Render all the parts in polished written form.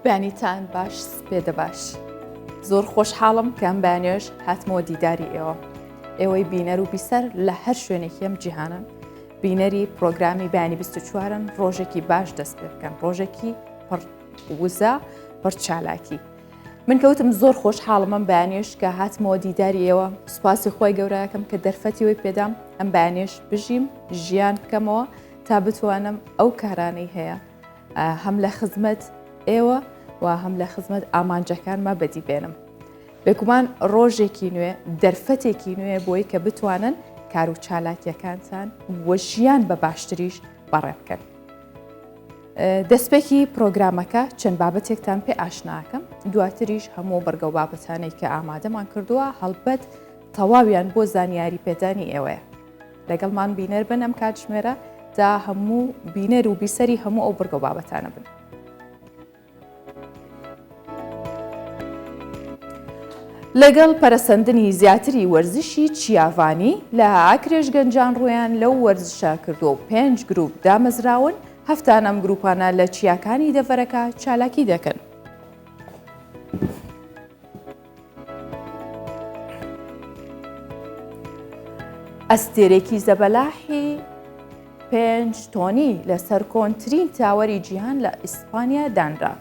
بەیانیتان باش سپێدە باش زۆر خۆشحاڵم کە ئەم بەیانیش هاتمەوە دیداری ئێوە ئێوەی بینەر و بیسەر لە هەر شوێنێکی ئەم جیهانن بینەری پرۆگرامی بەیانی 24ن ڕۆژێکی باش دەست پێ بکەن ڕۆژێکی پڕ وزە پڕ چالاکی من کەوتم زۆر خۆشحاڵم ئەم بەیانیش کە هاتمەوە دیداری ئێوە سوپاسی خۆی گەورەکەم کە دەرفەتی وی پێدام ئەم بەیانیش بژیم ژیان بکەمەوە تا بتوانم ئەو کارانەی هەیە هەم لە خزمەت ئێوە و هەم لە خزمەت ئامانجەکانما بەدی بێنم. بێگومان ڕۆژێکی نوێ دەرفەتێکی نوێ بۆی کە بتوانن کار و چالاکیەکانتان و ژیان بە باشتریش بەڕێ بکەن. دەستپێکی پرۆگرامەکە چەند بابەتێکتان پێ ئاشناکەم دواتریش هەموو بڕگە و بابەتانەی کە ئامادەمان کردووە هەڵبەت تەواویان بۆ زانیاری پێدانی ئێوەیە. لەگەڵمان بینەر بن ئەم کاتژمێرە تا هەموو بینەر و بیسەری هەموو ئەو بڕگە و بابەتانە بن. لەگەڵ پەرەسەندنی زیاتری وەرزشی چیاڤانی لە ئاکرێش گەنجان ڕوویان لەو وەرزشە کردووە و پێنج گروپ دامەزراون، هەفتانە ئەم گروپانە لە چیاکانی دەڤەرەکە چالاکی دەکەن. ئەستێرێکی زەبەلاحی پێنج تۆنی لەسەر کۆنترین تاوەری جیهان لە ئیسپانیا دانرا.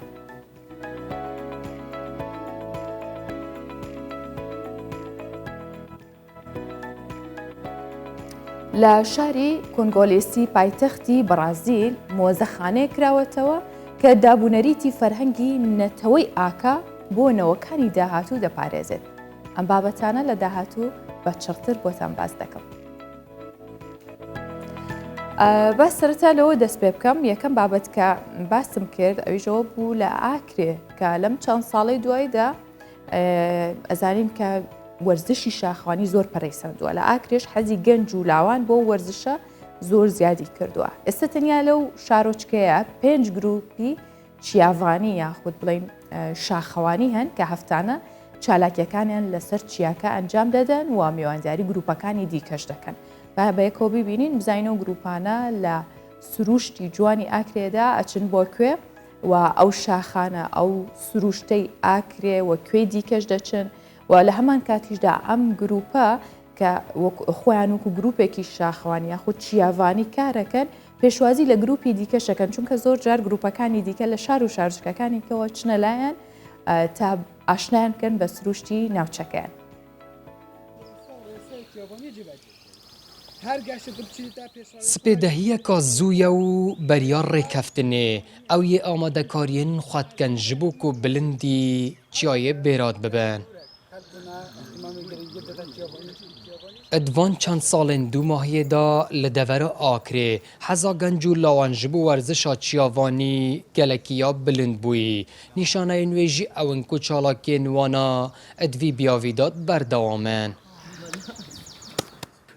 لە شاری کۆنگۆلیسی پایتەختی بەڕازیل مۆزەخانەیەک کراوەتەوە کە دابونەریتی فەرهەنگی نەتەوەی ئاکا بۆ نەوەکانی داهاتوو دەپارێزێت. ئەم بابەتانە لە داهاتوو بە چڕتر بۆتان باس دەکەم. با سەرەتا لەوە دەست پێ بکەم یەکەم بابەت کە باسم کرد ئەویشەوە بوو لە ئاکرێ کە لەم چەند ساڵەی دواییدا ئەزانین کە وەرزشی شاخوانی زۆر پەرەی سەندووە لە ئاکرێش حەزی گەنج و لاوان بۆ وەرزشە زۆر زیادی کردووە ئێستا تەنیا لەو شارۆچکەیە پێنج گروپی چیاڤانی یاخود بڵین شاخەوانی هەن کە هەفتانە چالاکیەکانیان لەسەر چیاکە ئەنجام دەدەن و میوانداری گروپەکانی دیکەش دەکەن با بەیەکەوە ببینین بزانین و گروپانە لە سروشتی جوانی ئاکرێدا ئەچن بۆ کوێ و ئەو شاخانە، ئەو سروشتەی ئاکرێ و کوێی دیکەش دەچن و لە هەمان کاتیشدا ئەم گروپە کە خۆیان وەکو گروپێکی شاخەوانی یاخود چیاڤانی کارەکەن پێشوازی لە گروپی دیکەشەکەن چونکە زۆر جار گروپەکانی دیکە لە شار و شارچکەکانی کەەوە چنە لایەن تا ئاشنایان بکەن بە سروشتی ناوچەکەیان. Spêdehiyeka zû ye û beriya rêkeftinê ew yê amadekariyên xwe dikin ji bo ku bilindî çiyayê bêrad bibin. Di van çend salên dûmahiyê de li devera Akrê heza genc û lawan ji bo werzişa çiyavanî gelekî ya bilind bûyî. Nîşaneyên wê jî ew in ku çalakiyên wan a di vî biyavî de berdewam in.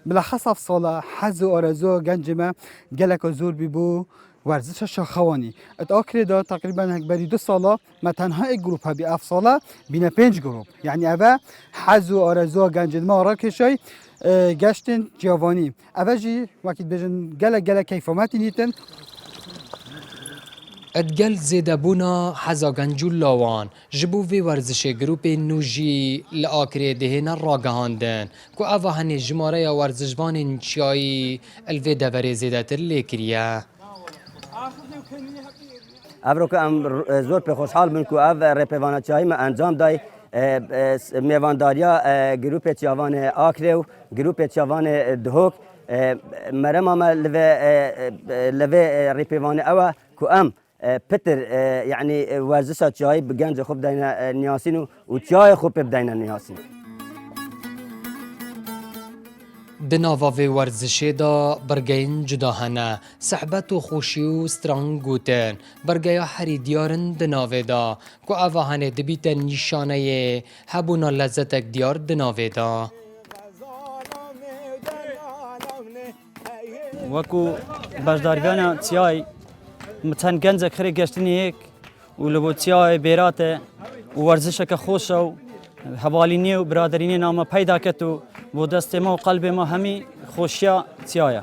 Bilexes ev sala hez û arezûya gencê me geleka zor bî bo werzişa şaxewanî. Di Akrê de teqrîben hek berî du sala me tenha êk grûp hebî ev sala bîne pênc grûp. Yanî ev e hez û arezûya gencên me rakêşay geştên ciyavanî. Ev e jî wekî dibêjin gelek gelek keyfa me tînîtin. Di gel zêdebûna heza genc û lawan Ji bo vê werzişê grûpên nû jî li Akrê dihêne ragihandin ku eva henê jimareya werzişvanên çiyayî li vê deverê zêdetir lê kiriye. Evro ku em zor pê xweşhal bin ku ev rêpêvana çiyayî me encam day mêvandariya grûpê çiyavanê Akrê û grûpê çiyavanê Dihok. Merema me li vê li vê rêpêvanê ew e ku em Pitir yanî werzişa çiyayî bi gencê xwe bidayne niyasîn û û çiyayê xwe pê bidayne niyasîn. Di nava vê werzişê de birgeyên cuda hene. Sihbet û xweşî û stran gotin birgeya herî diyar in di navê de ku eva henê dibîte nîşaneyê hebûna lezetek diyar di navê de. Wekû beşdargana çiyayê min çend gencek xirê geştinê yek û li bo çiyayê bêrat e û werzişeke xweş e û hevalîniyê û biraderînê name peyda ket û bo destê me û qelbê me hemî xweşiya çiya ye.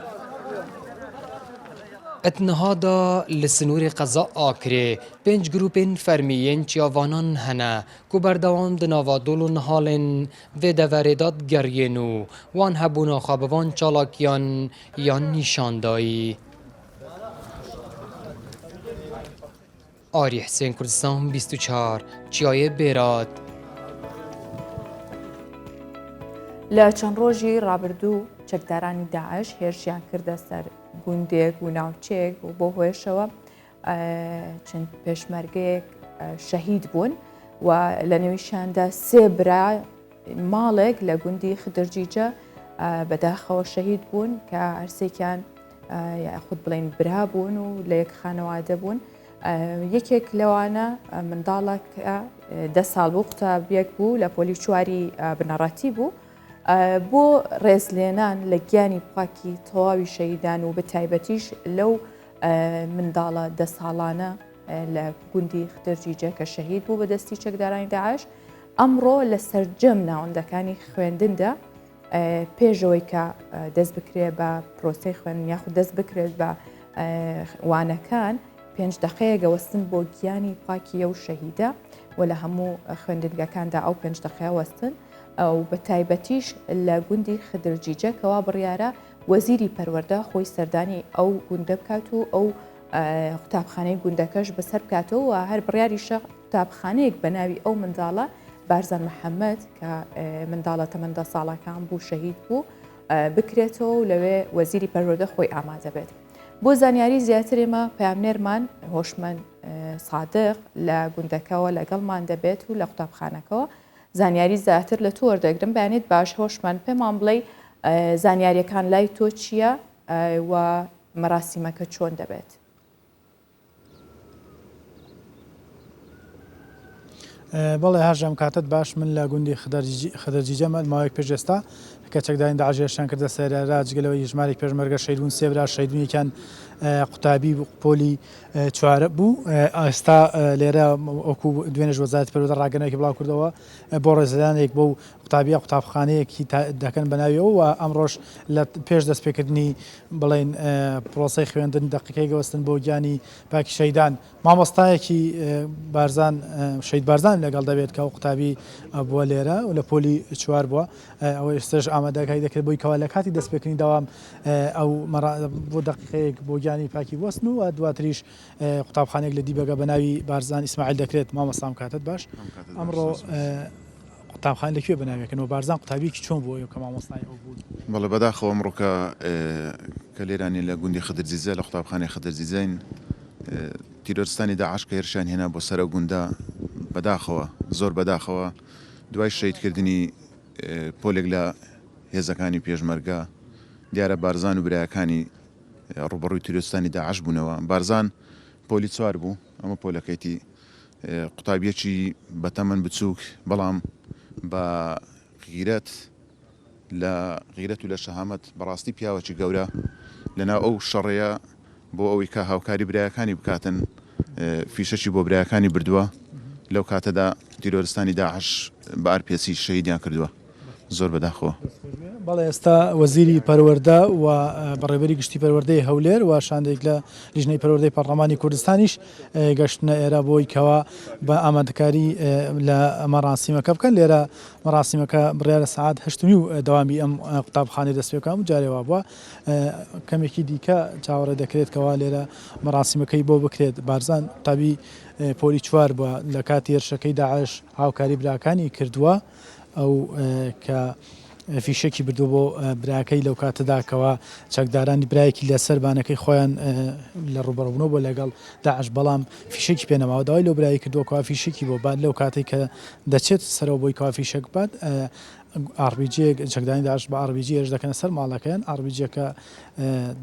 Di niha de li sinûrê qeza Akrê pênc grûpên fermî yên çiyavanan hene ku berdewam di nava dol û nihalên vê deverê de digeriyên û wan hebûna xwe bi van çalakiyan yan nîşan dayî. Arî Hisên Kurdistan 24 Çiyayê Bêrat. لە چەند ڕۆژی ڕابردوو چەکدارانی داعش هێرشیان کردە سەر گوندێک و ناوچەیەک و بۆ هۆیشەوە چەند پێشمەرگەیەک شەهید بوون و لە نێویشیاندا سێ برا ماڵێک لە گوندی خدرجیجە بەداخەوە شەهید بوون کە هەرسێکیان یاخود بڵێن برا بوون و لە یەک خانەوادە بوون. یەکێک لەوانە منداڵە کە دە ساڵ بوو قوتابیەک بوو لە پۆلی چواری بنەڕەتی بوو بۆ ڕێزلێنان لە گیانی پاکی تەواوی شەهیدان و بە تایبەتیش لەو منداڵە دە ساڵانە لە گوندی خدرجیجە کە شەهید بوو بە دەستی چەکدارانی داعش ئەمڕۆ لە سەرجەم ناوەندەکانی خوێندندا پێشەوەی کە دەست بکرێت بە پرۆسەی خوێندن یاخود دەست بکرێت بە وانەکان پێنج دقەیەک وەستن بۆ گیانی پاکی ئەو شەهیدە و لە هەموو خوێندنگەکاندا ئەو پێنج دقەیە وەستن و بە تایبەتیش لە گوندی خدرجیجە کەوا بڕیارە وەزیری پەروەردە خۆی سەردانی ئەو گوندە بکات و ئەو قوتابخانەی گوندەکەش بەسەر بکاتەوە و هەر بڕیاریشە قوتابخانەیەک بە ناوی ئەو منداڵە بارزان محەممەد کە منداڵە تەمەن دە ساڵەکان بوو شەهید بوو بکرێتەوە و لەوێ وەزیری پەروەردە خۆی ئامادە بێت. بۆ زانیاری زیاتر ئێمە پەیامنێرمان هۆشمەند سادق لە گوندەکەوە لەگەڵمان دەبێت و لە قوتابخانەکەوە زانیاری زیاتر لە تۆ وەردەگرم بەیانیت باش هۆشمەند پێمان بڵێ زانیاریەکان لای تۆ چییە و مەراسیمەکە چۆن دەبێت؟ بەڵێ هەرژەم کاتت باش من لە گوندی خدرجیجەمە ماوەیەک پێش ئێستا کە چەکدارانی داعش هێرشیان کردە سەر جگە لەوەی ژمارێک پێشمەرگە شەهید بوون سێ برا شەهید بوون یەکیان قوتابی پۆلی چوار بوو ئێستا لێرە وەکو دوێنێش وەزارەتی پەروەردە ڕاگەیەندراوێکی بڵاو کردەوە بۆ ڕێزلێنانێک بۆ قوتابیە قوتابخانەیەکی دەکەن بەناویەوە و ئەمڕۆش لە پێش دەستپێکردنی بڵێن پرۆسەی خوێندن دەقیقەیەک وەستن بۆ گیانی پاکی شەهیدان مامۆستایەکی بارزان شەهید بارزان لەگەڵ دەبێت کە ئەو قوتابی بووە لێرە و لە پۆلی چوار بووە ئەوە ئێستاش ئامادەکاری دەکرێت بۆی کەوا لە کاتی دەستپێکردنی دەوام ئەو بۆ دەقیقەیەک بۆ گیانی پاکی بوەستن و دواتریش قوتابخانەیەک لە دیبەگە بە ناوی بارزان ئیسماعیل دەکرێت مامۆستام کاتت باش ئەمڕۆ قوتابخانە لە کوێ بەناوێکن و بارزان قوتابیەکی چۆن بوو ئەو کە مامۆستای ئەو بوون؟ بەڵێ بەداخەوە ئەمڕۆ کە کە لێرانین لە گوندی خدرزیزە لە قوتابخانەی خدرزیزەین تیرۆرستانی داعش کە هێرشیان هێنا بۆ سەر ئەو گوندە بەداخەوە زۆر بەداخەوە دوای شەهیدکردنی پۆلێک لە هێزەکانی پێشمەرگە دیارە بارزان و برایەکانی ڕووبەڕووی تیرۆرستانی داعش بوونەوە بارزان پۆلی چوار بوو ئەمە پۆلەکەیتی قوتابیەکی بەتەمەن بچووک بەڵام بە غیرەت لە غیرەت و لە شەهامەت بەڕاستی پیاوەکی گەورە لەناو ئەو شەڕەیە بۆ ئەوەی کە هاوکاری برایەکانی بکاتن فیشەکی بۆ برایەکانی بردووە لەو کاتەدا تیرۆرستانی داعش بە ئارپێسی شەهیدیان کردووە. زۆر بەداخەوە. بەڵێ ئێستا وەزیری پەروەردە و بەڕێوەبەری گشتی پەروەردەی هەولێر و شاندێک لە لیژنەی پەروەردەی پەڕلەمانی کوردستانیش گەشتنە ئێرە بۆی کەوا بە ئامادەکاری لە مەراسیمەکە بکەن لێرە مەراسیمەکە بڕیارە سەعات هەشت و نیو دەوامی ئەم قوتابخانەی دەست پێ بکات و جارێ وابووە کەمێکی دیکە چاوەڕێ دەکرێت کەوا لێرە مەراسیمەکەی بۆ بکرێت بارزان قوتابی پۆلی چوار بووە لە کاتی هێرشەکەی داعش هاوکاری براکانی کردووە. ئەو کە فیشەکی بردووە بۆ براکەی لەو کاتەدا کەوا چەکدارانی برایەکی لە سەربانەکەی خۆیان لە ڕوبەڕبوونەوە بۆ لەگەڵ داعش بەڵام فیشەکی پێ نەماوە داوای لەو برای کردووە کەوا فیشەکی بۆ بات لەو کاتێک کە دەچێت سەرەوە بۆی کەوا فیشەک بات ئاڕبیجیەک چەکدانی داعش بە ئاڕبیجی هێرش دەکەنە سەر ماڵەکەیان ئاڕبیجیەکە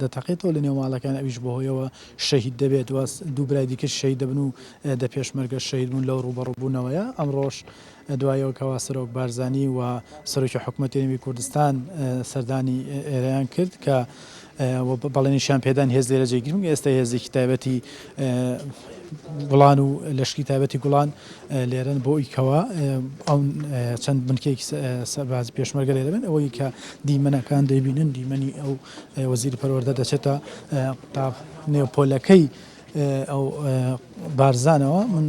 دەتەقێتەوە لە نێو ماڵەکەیان ئەویش بەهۆیەوە شەهید دەبێت و دوو برای دیکەش شەهید دەبن و دە پێشمەرگە شەهید بوون لەو ڕووبەڕووبوونەوەیە ئەمڕۆش دوای ئەوە کەوا سەرۆک بارزانی و سەرۆکی حکومەتی هەرێمی کوردستان سەردانی ئێرەیان کرد کە. و بەڵێنیشیان پێدان هێز لێرە جێگیر بن، ئێستا هێزێکی تایبەتی گوڵان و لەشکری تایبەتی گوڵان لێرەن بۆ ئەوی کەوا ئەو چەند بنکەیەکی سەربازی پێشمەرگە لێرە بن ئەوەی کە دیمەنەکان دەیبینن دیمەنی ئەو وەزیری پەروەردە دەچێتە قوتاب نێو پۆلەکەی ئەو بارزانەوە من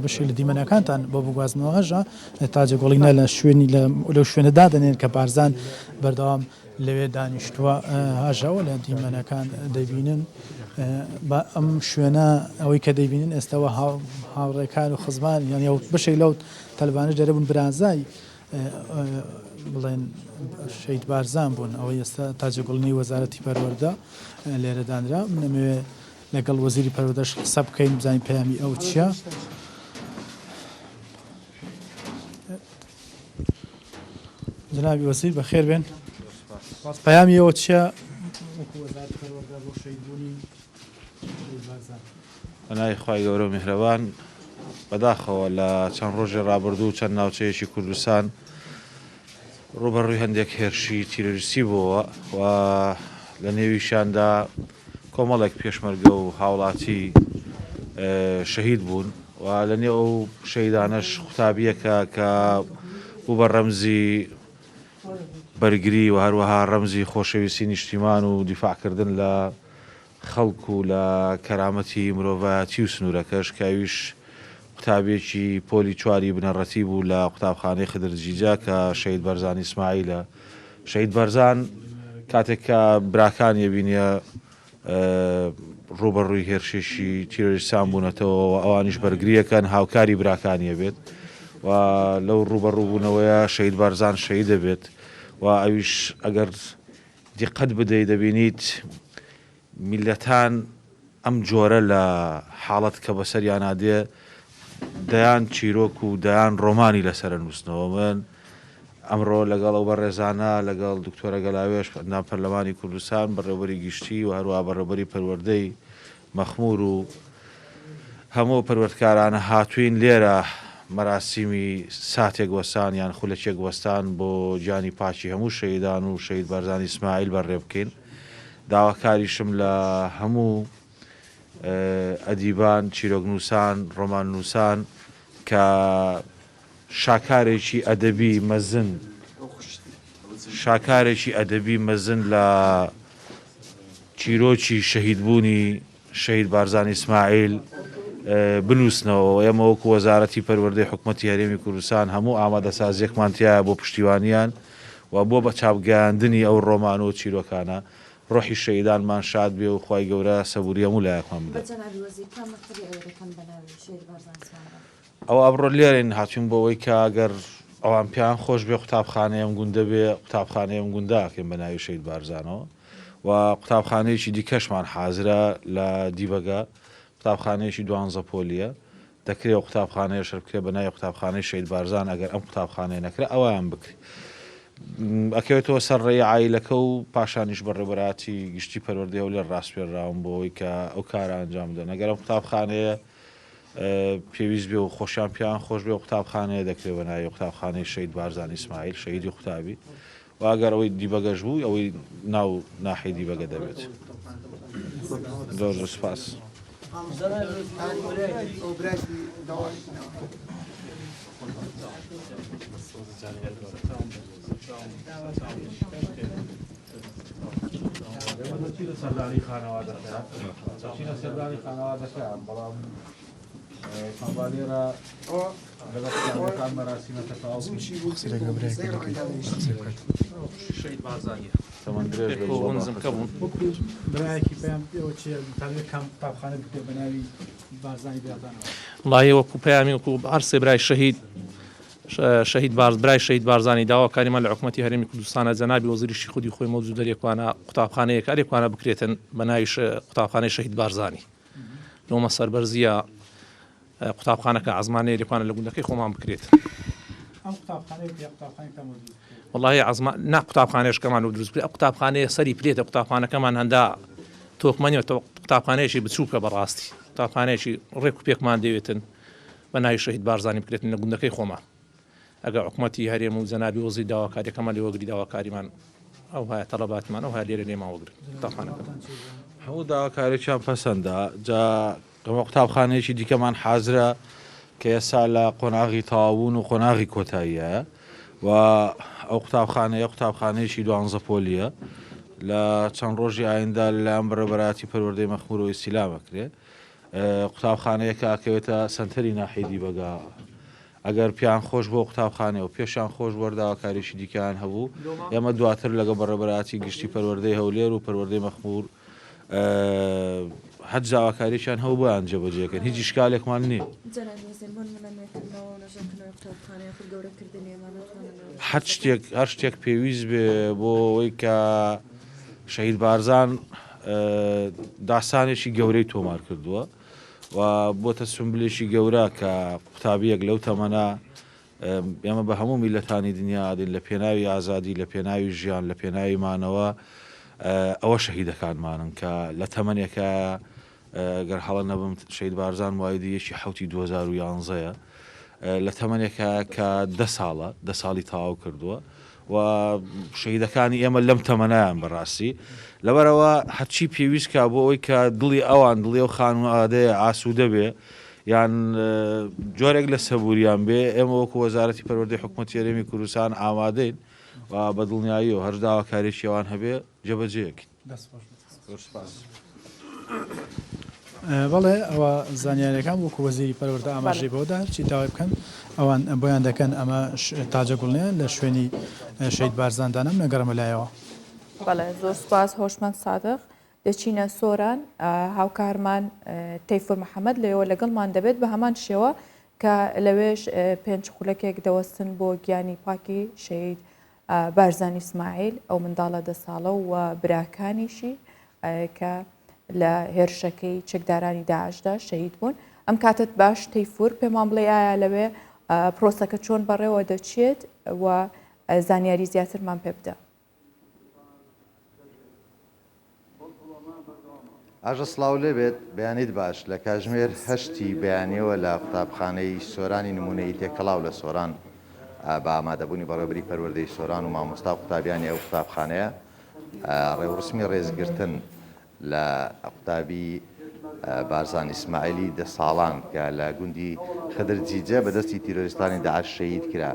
بەشێک لە دیمەنەکانتان بۆ بگوازمەوە هەژا تاجە گوڵینە لە شوێنی لەو شوێنە دادەنێن کە بارزان بەردەوام لەوێ دانیشتووە هاژەوە لە دیمەنەکان دەبینن بە ئەم شوێنە ئەوەی کە دەبینن ئێستاوە هاوڕێکان و خزمان یان ئەو بەشێک لەو تەلبانش دەرە بوون برازای بڵێن شەید بارزان بوون ئەوەی ئێستا تاجەگوڵنی وەزارەتی پەروەردە لێرە دانرا من ئەمەوێ لەگەڵ وەزیری پەروەردەش قسە بکەین بزانین پەیامی ئەو چییە. جەنابی وەزیر بەخێر بێن. پەیامی ئێوە چییە وەکو وەزارەتی پەروەردە بۆ شەهیدبوونی شەهید بارزان؟ بە ناوی خوای گەورە و میهرەبان. بەداخەوە لە چەند ڕۆژی ڕابردوو چەند ناوچەیەکی کوردستان ڕووبەڕووی هەندێک هێرشی تیرۆریستی بووەوە و لە نێویشیاندا کۆمەڵێک پێشمەرگە و هاوڵاتی شەهید بوون و لە نێو ئەو شەهیدانەش قوتابییەکە کە بوو بە ڕەمزی بەرگری و هەروەها ڕەمزی خۆشەویستی نیشتیمان و دیفاعکردن لە خەڵک و لە کەرامەتی مرۆڤایەتی و سنوورەکەش کە ئەویش قوتابیەکی پۆلی چواری بنەڕەتی بوو لە قوتابخانەی خدر جیجە کە شەهید بەرزان ئیسماعیلە. شەهید بەرزان کاتێک کە براکانی ئەبینیە ڕووبەڕووی هێرشێکی تیرۆریستان بوونەتەوە و ئەوانیش بەرگریەکەن هاوکاری براکانی ئەبێت و لەو ڕووبەڕووبوونەوەیە شەهید بەرزان شەهید دەبێت و ئەویش ئەگەر دیقەت بدەی دەبینیت میللەتان ئەم جۆرە لە حاڵەت کە بەسەریانا دێ دەیان چیرۆک و دەیان ڕۆمانی لەسەر ئەنووسنەوە. من ئەمڕۆ لەگەڵ ئەو بەڕێزانە، لەگەڵ دکتۆرە گەلاوێژ ئەندام پەرلەمانی کوردستان، بەڕێوەبەری گشتی و هەروەها بەڕێوەبەری پەروەردەی مەخموور و هەموو ئەو پەروەردکارانە هاتووین لێرە مەراسیمی ساتێک وەستان یان خولەکێک وەستان بۆ گیانی پاکی هەموو شەهیدان و شەهید بارزانی ئیسماعیل بەڕێ بکەین. داواکاریشم لە هەموو ئەدیبان، چیرۆکنووسان، ڕۆماننووسان کە شاکارێکی ئەدەبی مەزن شاکارێکی ئەدەبی مەزن لە چیرۆکی شەهیدبوونی شەهید بارزان ئیسماعیل بنووسنەوە. ئێمە وەکو وەزارەتی پەروەردەی حکومەتی هەرێمی کوردستان هەموو ئامادەسازییەکمان تیایە بۆ پشتیوانیان و بۆ بە چاپگەیاندنی ئەو ڕۆمان و چیرۆکانە. ڕۆحی شەهیدانمان شاد بێ و خوای گەورە سەبووری هەموو لایەکمان بدات. ئەوە ئەمڕۆ لێرەین هاتوین بۆ ئەوەی کە گەر ئەوان پێیان خۆش بێ قوتابخانەی ئەم گوندە بێ قوتابخانەی ئەم گوندە ئەکەین بە ناوی شەهید بارزانەوە و قوتابخانەیەکی دیکەشمان حازرە لە دیبەگە قوتابخانەیەکی دوانزە پۆلیە دەکرێ ئەو قوتابخانەیەش هەر بکرێ بە ناوی قوتابخانەی شەهید بارزان ئەگەر ئەم قوتابخانەیە نەکرا ئەویان بکرێ ئەکەوێتەوە سەر ڕێی عایلەکە و پاشانیش بەڕێوەبەرایەتی گشتی پەروەردەی هەولێر ڕاسپێرراون بۆ ئەوەی کە ئەو کارە ئەنجام بدەن ئەگەر ئەم قوتابخانەیە پێویست بێ و خۆشیان پێیان خۆش بێ قوتابخانەیە دەکرێ بە ناوی قوتابخانەی شەهید بارزان ئیسماعیل شەهیدی قوتابی و ئەگەر ئەوەی دیبەگەش بوو ئەوەی ناو ناحیەی دیبەگە دەبێت زۆر زۆر سپاس. وەڵاهی وەکو پەیامی وەکو هەر سێ برای شەهید شەهید بارز برای شەهید بارزانی داواکاریمان لە حکومەتی هەرێمی کوردستانە جەنابی وەزیریشی خودی خۆی مەوجودە لێکوانە قوتابخانەیەک ئەرێکوانە بکرێتن بە ناوی قوتابخانەی شەهید بارزانی لۆمە سەربەرزیە قوتابخانەکە عزمانەیە لێکوانە لە گوندەکەی خۆمان بکرێت وەڵاهی عەزمان نا قوتابخانەیەشکەمان و دروست بکرێت ئەو قوتابخانەیە سەری پلێتە قوتابخانەکەمان هەندا تۆکمەنیە قوتابخانەیەکی بچووکە بەڕاستی قوتابخانەیەکی ڕێک و پێکمان دەوێتن بە ناوی شەهید بارزانی بکرێتن لە گوندەکەی خۆمان ئەگەر حکومەتی هەرێم و جەنابی وەزیر داواکاریەکەمان لێ وەگری داواکاریمان. ئەو هایە تەڵەباتمان ئەو هایە لێرە لێمان وەگرن قوتابخانەکەمان. هەموو داواکاریەکیان پەسەندە جا ئەمە قوتابخانەیەکی دیکەمان حازرە کە ئێستا لە قۆناغی تەواوبوون و قۆناغی کۆتاییە و ئەو قوتابخانەیە قوتابخانەیەکی دوانزە پۆلیە لە چەند ڕۆژی ئایندە لەلایەن بەڕێوەبەرایەتی پەروەردەی مەخمورەوە ئیستیلام ئەکرێ قوتابخانەیەکە ئەکەوێتە سەنتەری ناحیەی دیبەگا ئەگەر پێیان خۆش بوو قوتابخانەیە و پێشیان خۆش بوو هەر داواکاریی دیکەیان هەبوو ئێمە دواتر لەگەڵ بەڕێوەبەرایەتی گشتی پەروەردەی هەولێر و پەروەردەی مەخمور هەر داواکارییەکیان هەبوو بۆیان جێبەجێ کەین هیچ ئیشکالێکمان نییە. هەر شتێک هەر شتێک پێویست بێ بۆ ئەوەی کە شەهید بارزان داستانێکی گەورەی تۆمار کردووە. و بۆتە سومبلێکی گەورە کە قوتابیەک لەو تەمەنە ئێمە بە هەموو میلەتانی دنیا ئەدەین لە پێناوی ئازادی لە پێناوی ژیان لە پێناوی مانەوە ئەوە شەهیدەکانمانن کە لە تەمەنێکە گەر هەڵە نەبم شەهید بارزان موایدی یەکی حوتی 2011 لە تەمەنێکە کە دە ساڵە دە ساڵی تەواو کردووە و شەهیدەکانی ئێمە لەم تەمەنایان بەڕاستی لەبەرئەوە هەرچی پێویست کا بۆ ئەوەی کە دڵی ئەوان دڵی ئەو خانوادەیە ئاسوودە بێ یان جۆرێک لە سەبوریان بێ ئێمە وەکو وەزارەتی پەروەردەی حکوومەتی هەرێمی کوردستان ئامادەین و بە دڵنیاییەوە هەر داواکاریەکی ئەوان هەبێ جێبەجێ دەست خۆش بێت. زۆر سوپاس. بەڵێ ئەوە زانیاریەکان وەکو وەزیری پەروەردە ئاماژەی بەوەدا هەرچی داوای بکەن ئەوان بۆیان دەکەن ئەمە تاجە گوڵنەیە لە شوێنی شەهید بارزان دانام نەگەڕێمە لایەوە. بەڵێ زۆر سوپاس هۆشمەند سادق. دەچینە سۆران هاوکارمان تەیفور محەمەد لەوێوە لەگەڵمان دەبێت بە هەمان شێوە کە لەوێش پێنج خولەکێک دەوەستن بۆ گیانی پاکی شەهید بارزانی سماعیل، ئەو منداڵە دە ساڵە و براکانیشی کە لە هێرشەکەی چەکدارانی داعشدا شەهید بوون. ئەم کاتەت باش تەیفور، پێمان بڵێ ئایا لەوێ پرۆسەکە چۆن بەڕێوە دەچێت و زانیاری زیاترمان پێ بدە. ئاژە سڵاو لێبێت بەیانیت باش لە کاژمێر هەشتی بەیانیەوە لە قوتابخانەی سۆرانی نمونەیی تێکەڵاو لە سۆران بە ئامادەبوونی بەڕێوەبەری پەروەردەی سۆران و مامۆستا و قوتابیانی ئەو قوتابخانەیە ڕێوڕسمی ڕێزگرتن لە قوتابی بارزان ئیسماعیلی دە ساڵان کە لە گوندی خدر جیجە بەدەستی تیرۆریستانی داعش شەهید کرا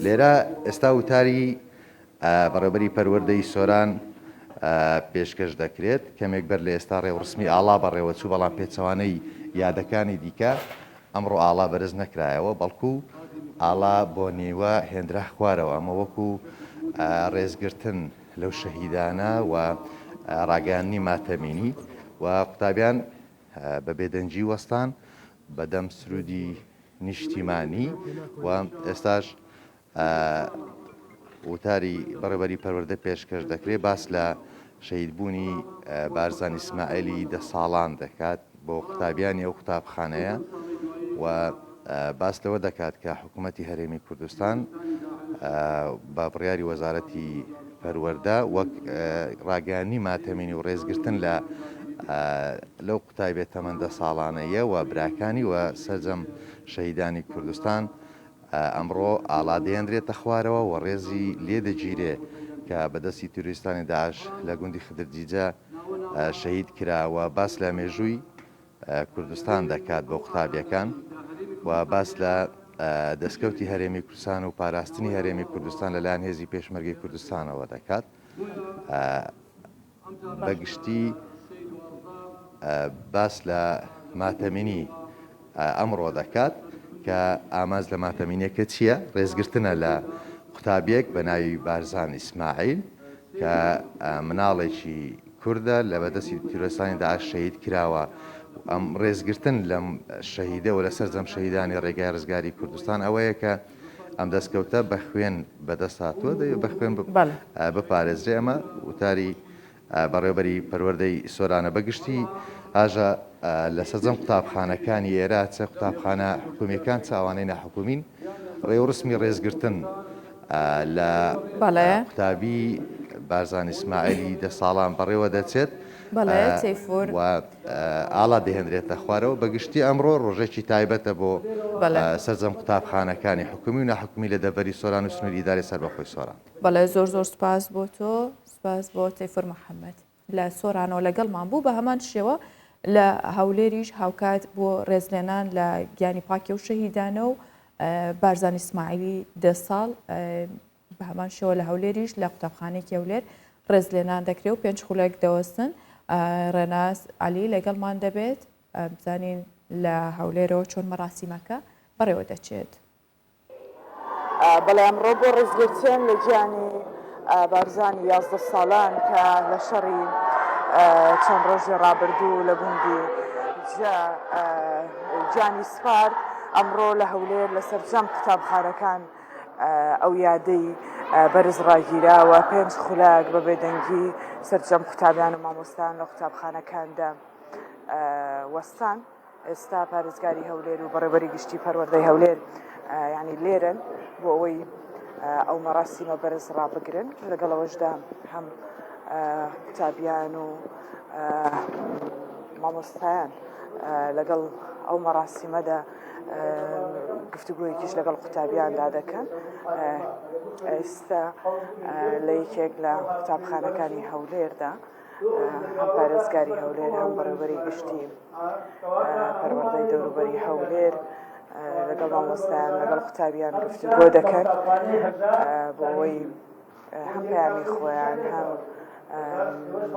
لێرە ئێستا وتاری بەڕێوەبەری پەروەردەی سۆران پێشکەش دەکرێت. کەمێک بەر لە ئێستا ڕێوڕسمی ئاڵا بەڕێوەچوو، بەڵام پێچەوانەی یادەکانی دیکە ئەمڕۆ ئاڵا بەرز نەکرایەوە، بەڵکو ئاڵا بۆ نیوە هێنرا خوارەوە، ئەمە وەکو ڕێزگرتن لەو شەهیدانە و ڕاگەیاندنی ماتەمینی و قوتابیان بە بێدەنگی وەستان بەدەم سرودی نیشتیمانی و ئێستاش وتاری بەڕێوەبەری پەروەردە پێشکەش دەکرێت، باس لە شەهیدبوونی بارزان ئیسماعیلی دە ساڵان دەکات بۆ قوتابیانی ئەو قوتابخانەیە و باس لەوە دەکات کە حکوومەتی هەرێمی کوردستان بە بڕیاری وەزارەتی پەروەردە وەک ڕاگەیاندنی ماتەمینی و ڕێزگرتن لە لەو قوتابیە تەمەن دە ساڵانەیە و براکانی و سەرجەم شەهیدانی کوردستان ئەمڕۆ ئاڵا دەهێنرێتە خوارەوە و ڕێزی لێ دەگیرێ کە بە دەستی تیرۆریستانی داعش لە گوندی خدرجیجە شەهید کرا و باس لە مێژووی کوردستان دەکات بۆ قوتابیەکان و باس لە دەستکەوتی هەرێمی کوردستان و پاراستنی هەرێمی کوردستان لەلایەن هێزی پێشمەرگەی کوردستانەوە دەکات. بە گشتی باس لە ماتەمینی ئەمڕۆ دەکات کە ئامانج لە ماتەمینیەکە چییە؟ ڕێزگرتنە لە قوتابیەک بە ناوی بارزان ئیسماعیل کە مناڵێکی کوردە لە بەدەستی تیرۆرستانی داعش شەهید کراوە ئەم ڕێزگرتن لەم شەهیدە و لە سەرجەم شەهیدانی ڕێگای ڕزگاری کوردستان ئەوەیە کە ئەم دەستکەوتە بە خوێن بەدەست هاتووە دەبێت بە خوێن بپارێزرێ ئەمە وتاری بەڕێوبەری پەروەردەی سۆرانە بەگشتی ئاژە لە سەرجەم قوتابخانەکانی ئێرە چە قوتابخانە حکومیەکان چ ئەوانەی ناحکومین ڕێوڕسمی ڕێزگرتن لە قوتابی بارزان ئیسماعیلی دە ساڵان بەڕێوە دەچێت و ئاڵا دەهێنرێتە خوارەوە. بە گشتی ئەمڕۆ ڕۆژێکی تایبەتە بۆ سەرجەم قوتابخانەکانی حکومی و ناحکومی لە دەڤەری سۆران و سنووری ئیدارەی سەربەخۆی سۆران. بەڵێ زۆر زۆر سوپاس بۆ تۆ. سپاس بۆ تەیفور محەممەد لە سۆرانەوە لەگەڵمان بوو بە هەمان شێوە لە هەولێریش هاوکات بۆ ڕێزلێنان لە گیانی پاکی و شەهیدانە و بارزان ئیسماعیلی دە ساڵ بە هەمان شێوە لە هەولێریش لە قوتابخانەیەکی هەولێر ڕێزلێنان دەکرێت و پێنج خولەک دەوەستن ڕێناس عەلی لەگەڵمان دەبێت بزانین لە هەولێرەوە چۆن مەراسیمەکە بەڕێوە دەچێت. بەڵێ ئەمڕۆ بۆ ڕێزگرتن لە گیانی بارزانی 11 ساڵان کە لە شەڕی چەند ڕۆژی ڕابردوو لە گوندی جە گیانی سپارد ئەمڕۆ لە هەولێر لە سەرجەم قوتابخانەکان ئەو یادەی بەرز ڕاگیراوە پێنج خولەک بە بێدەنگی سەرجەم قوتابیان و مامۆستایان لە قوتابخانەکاندا وەستان. ئێستا پارێزگاری هەولێر و بەڕێوەبەری گشتی پەروەردەی هەولێر یانی لێرەن بۆ ئەوەی ئەو مەراسیمە بەرز ڕابگرن لەگەڵ ئەوەشدا هەم قوتابیان و مامۆستایان لەگەڵ ئەو مەراسیمەدا گفتوگۆیەکیش لەگەڵ قوتابیاندا دەکەن ئێستا لە یەکێک لە قوتابخانەکانی هەولێردا هەم پارێزگاری هەولێر هەم بەڕێوەبەری گشتی پەروەردەی دەوروبەری هەولێر لەگەڵ مامۆستایان لەگەڵ قوتابیان گفتوگۆ دەکەن بۆ ئەوەی هەم پەیامی خۆیان هەم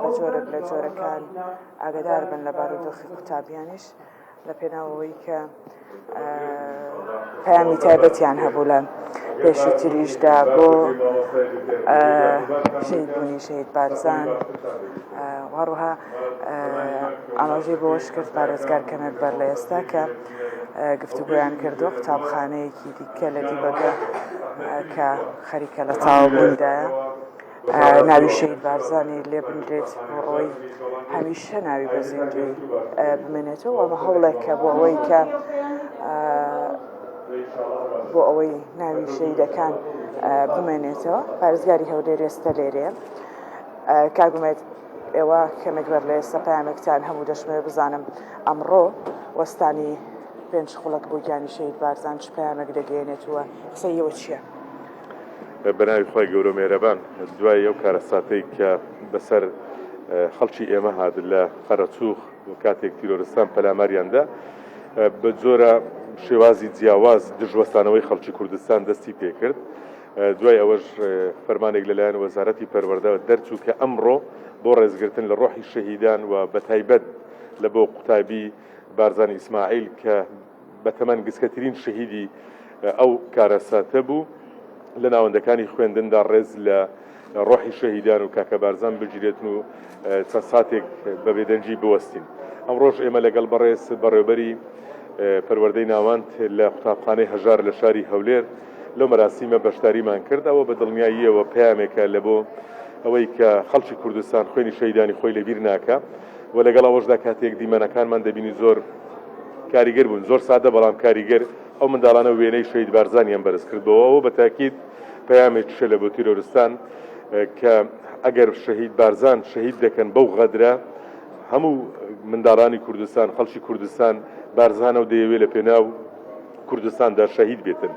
بە جۆرێک لە جۆرەکان ئاگدار بن لە بارودۆخی قوتابیانیش. لە پێناو ئەوەی کە پەیامی تایبەتیان هەبوو لە پێشووتریشدا بۆ شەهیدبوونی شەهید بارزان و هەروەها ئاماژەی بەوەش کرد پارێزگار کەمێک بەر لە ئێستا کە گفتوگۆیان کردو قوتابخانەیەکی دیکە لە دیبەگە کە خەریکە لە تەواوبووندایە. ناوی شەهید بارزانی لێ بنرێت بۆ ئەوەی هەمیشە ناوی بە زیندووی بمێنێتەوە ئەمە هەوڵێکە بۆ ئەوەی کە بۆ ئەوەی ناوی شەهیدەکان بمێنێتەوە پارێزگاری هەولێر ئێستا لێرەیە کاک ئومێد ئێوە کەمێک بەر لە ئێستا پەیامێکتان هەبوو دەشمەوێ بزانم ئەمڕۆ وەستانی پێنج خولەک بۆ گیانی شەهید بارزان چ پەیامێک دەگەیەنێت و قسەی ئێوە چییە؟ بەناوی خوای گەورە و مێهرەبان دوای ئەو کارەساتەی کە بەسەر خەڵکی ئێمە هات لە قەرەچووخ و کاتێک تیرۆرستان پەلاماریان دا بە جۆرە شێوازی جیاواز دژوەستانەوەی خەڵکی کوردستان دەستی پێکرد دوای ئەوەش فەرمانێک لەلایەن وەزارەتی پەروەردە دەرچوو کە ئەمڕۆ بۆ ڕێزگرتن لە ڕۆحی شەهیدان و بەتایبەت لە بۆ قوتابی بارزان ئیسماعیل کە بەتەمەن گسکەترین شەهیدی ئەو کارەساتە بوو، لە ناوەندەکانی خوێندندا ڕێز لە ڕۆحی شەهیدان و کاکە بارزان بگیرێتن و چەند ساتێک بە بێدەنگی بوەستین. ئەمڕۆش ئێمە لەگەڵ بەڕێز بەڕێوبەری پەروەردەی ناوەند لە قوتابخانەی هەژار لە شاری هەولێر لەو مەراسیمە بەشداریمان کرد. ئەوە بە دڵنیاییەوە پەیامێکە لە بۆ ئەوەی کە خەڵکی کوردستان خوێنی شەهیدانی خۆی لەبیر ناکا و لەگەڵ ئەوەشدا کاتێک دیمەنەکانمان دەبینی زۆر کاریگەر بوون زۆر سادە بەڵام کاریگەر ئەو منداڵانە وێنەی شەهید بارزانیان بەرز کردەوە ئەوە بە تاکید پەیامێکیشە لە بۆ تیرۆرستان کە ئەگەر شەهید بارزان شەهید دەکەن بەو غەدرە هەموو منداڵانی کوردستان خەڵکی کوردستان بارزانە و دەیەوێت لە پێناو کوردستاندا شەهید بێتن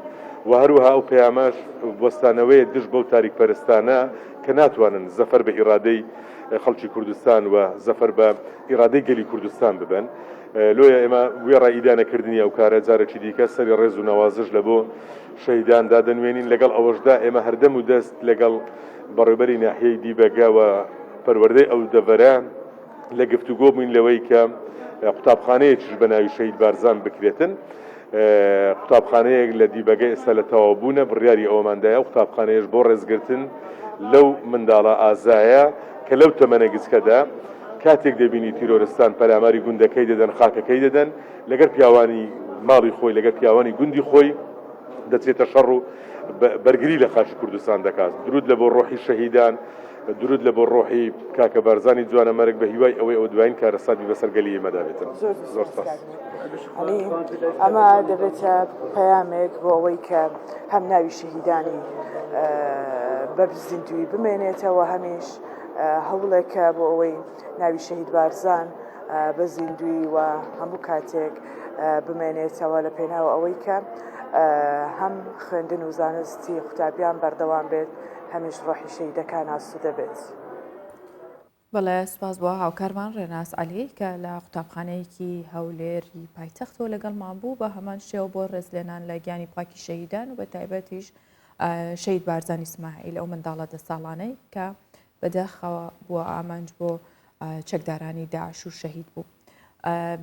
و هەروەها ئەو پەیامەش وەستانەوەیە دژ بەو تاریک پەرستانە کە ناتوانن زەفەر بە ئیرادەی خەڵکی کوردستان و زەفەر بە ئیرادەی گەلی کوردستان ببەن. لۆیە ئێمە وێڕای ئیدانەکردنی ئەو کارە جارێکی دیکە سەری ڕێز و نەوازش لە بۆ شەهیدان دادەنوێنین، لەگەڵ ئەوەشدا ئێمە هەردەم و دەست لەگەڵ بەڕێوبەری ناحیەی دیبەگە و پەروەردەی ئەو دەڤەرە لە گفتوگۆ بووین لەوەی کە قوتابخانەیەکیش بە ناوی شەهید بارزان بکرێتن. قوتابخانەیەک لە دیبەگە ئێستا لە تەواوبوونە، بڕیاری ئەوەمان دایە ئەو قوتابخانەیەش بۆ ڕێزگرتن لەو منداڵە ئازایە کە لەو تەمەنە گچکەدا کاتێک دەبینی تیرۆرستان پەلاماری گوندەکەی دەدەن، خاکەکەی دەدەن، لەگەر پیاوانی ماڵی خۆی، لەگەر پیاوانی گوندی خۆی دەچێتە شەڕ و بەرگری لە خاکی کوردستان دەکات. دروود لە بۆ ڕۆحی شەهیدان، دروود لە بۆ ڕۆحی کاکە بارزانی جوانەمەرگ بە هیوای ئەوەی ئەوە دوایین کارەسات بی بەسەر گەلی ئێمەدا بێتن. زۆر سپاس. عەلی، ئەمە دەبێتە پەیامێک بۆ ئەوەی کە هەم ناوی شەهیدانی بە زیندوویی بمێنێتەوە، هەمیش هەوڵێکە بۆ ئەوەی ناوی شەهید بارزان بە زیندووی و هەموو کاتێک بمێنێتەوە لە پێناو ئەوەی کە هەم خوێندن و زانستی قوتابیان بەردەوام بێت هەمیش ڕۆحی شەهیدەکان ئاسوودە بێت. بەڵێ سوپاس بۆ هاوکارمان ڕێناس عەلی کە لە قوتابخانەیەکی هەولێری پایتەختەوە لەگەڵمان بوو بە هەمان شێوە بۆ ڕێزلێنان لە گیانی پاکی شەهیدان و بە تایبەتیش شەهید بارزانی سماعیل ئەو منداڵە دە ساڵانەی کە بەداخەوە بووە ئامانج بۆ چەکدارانی داعش و شەهید بوو.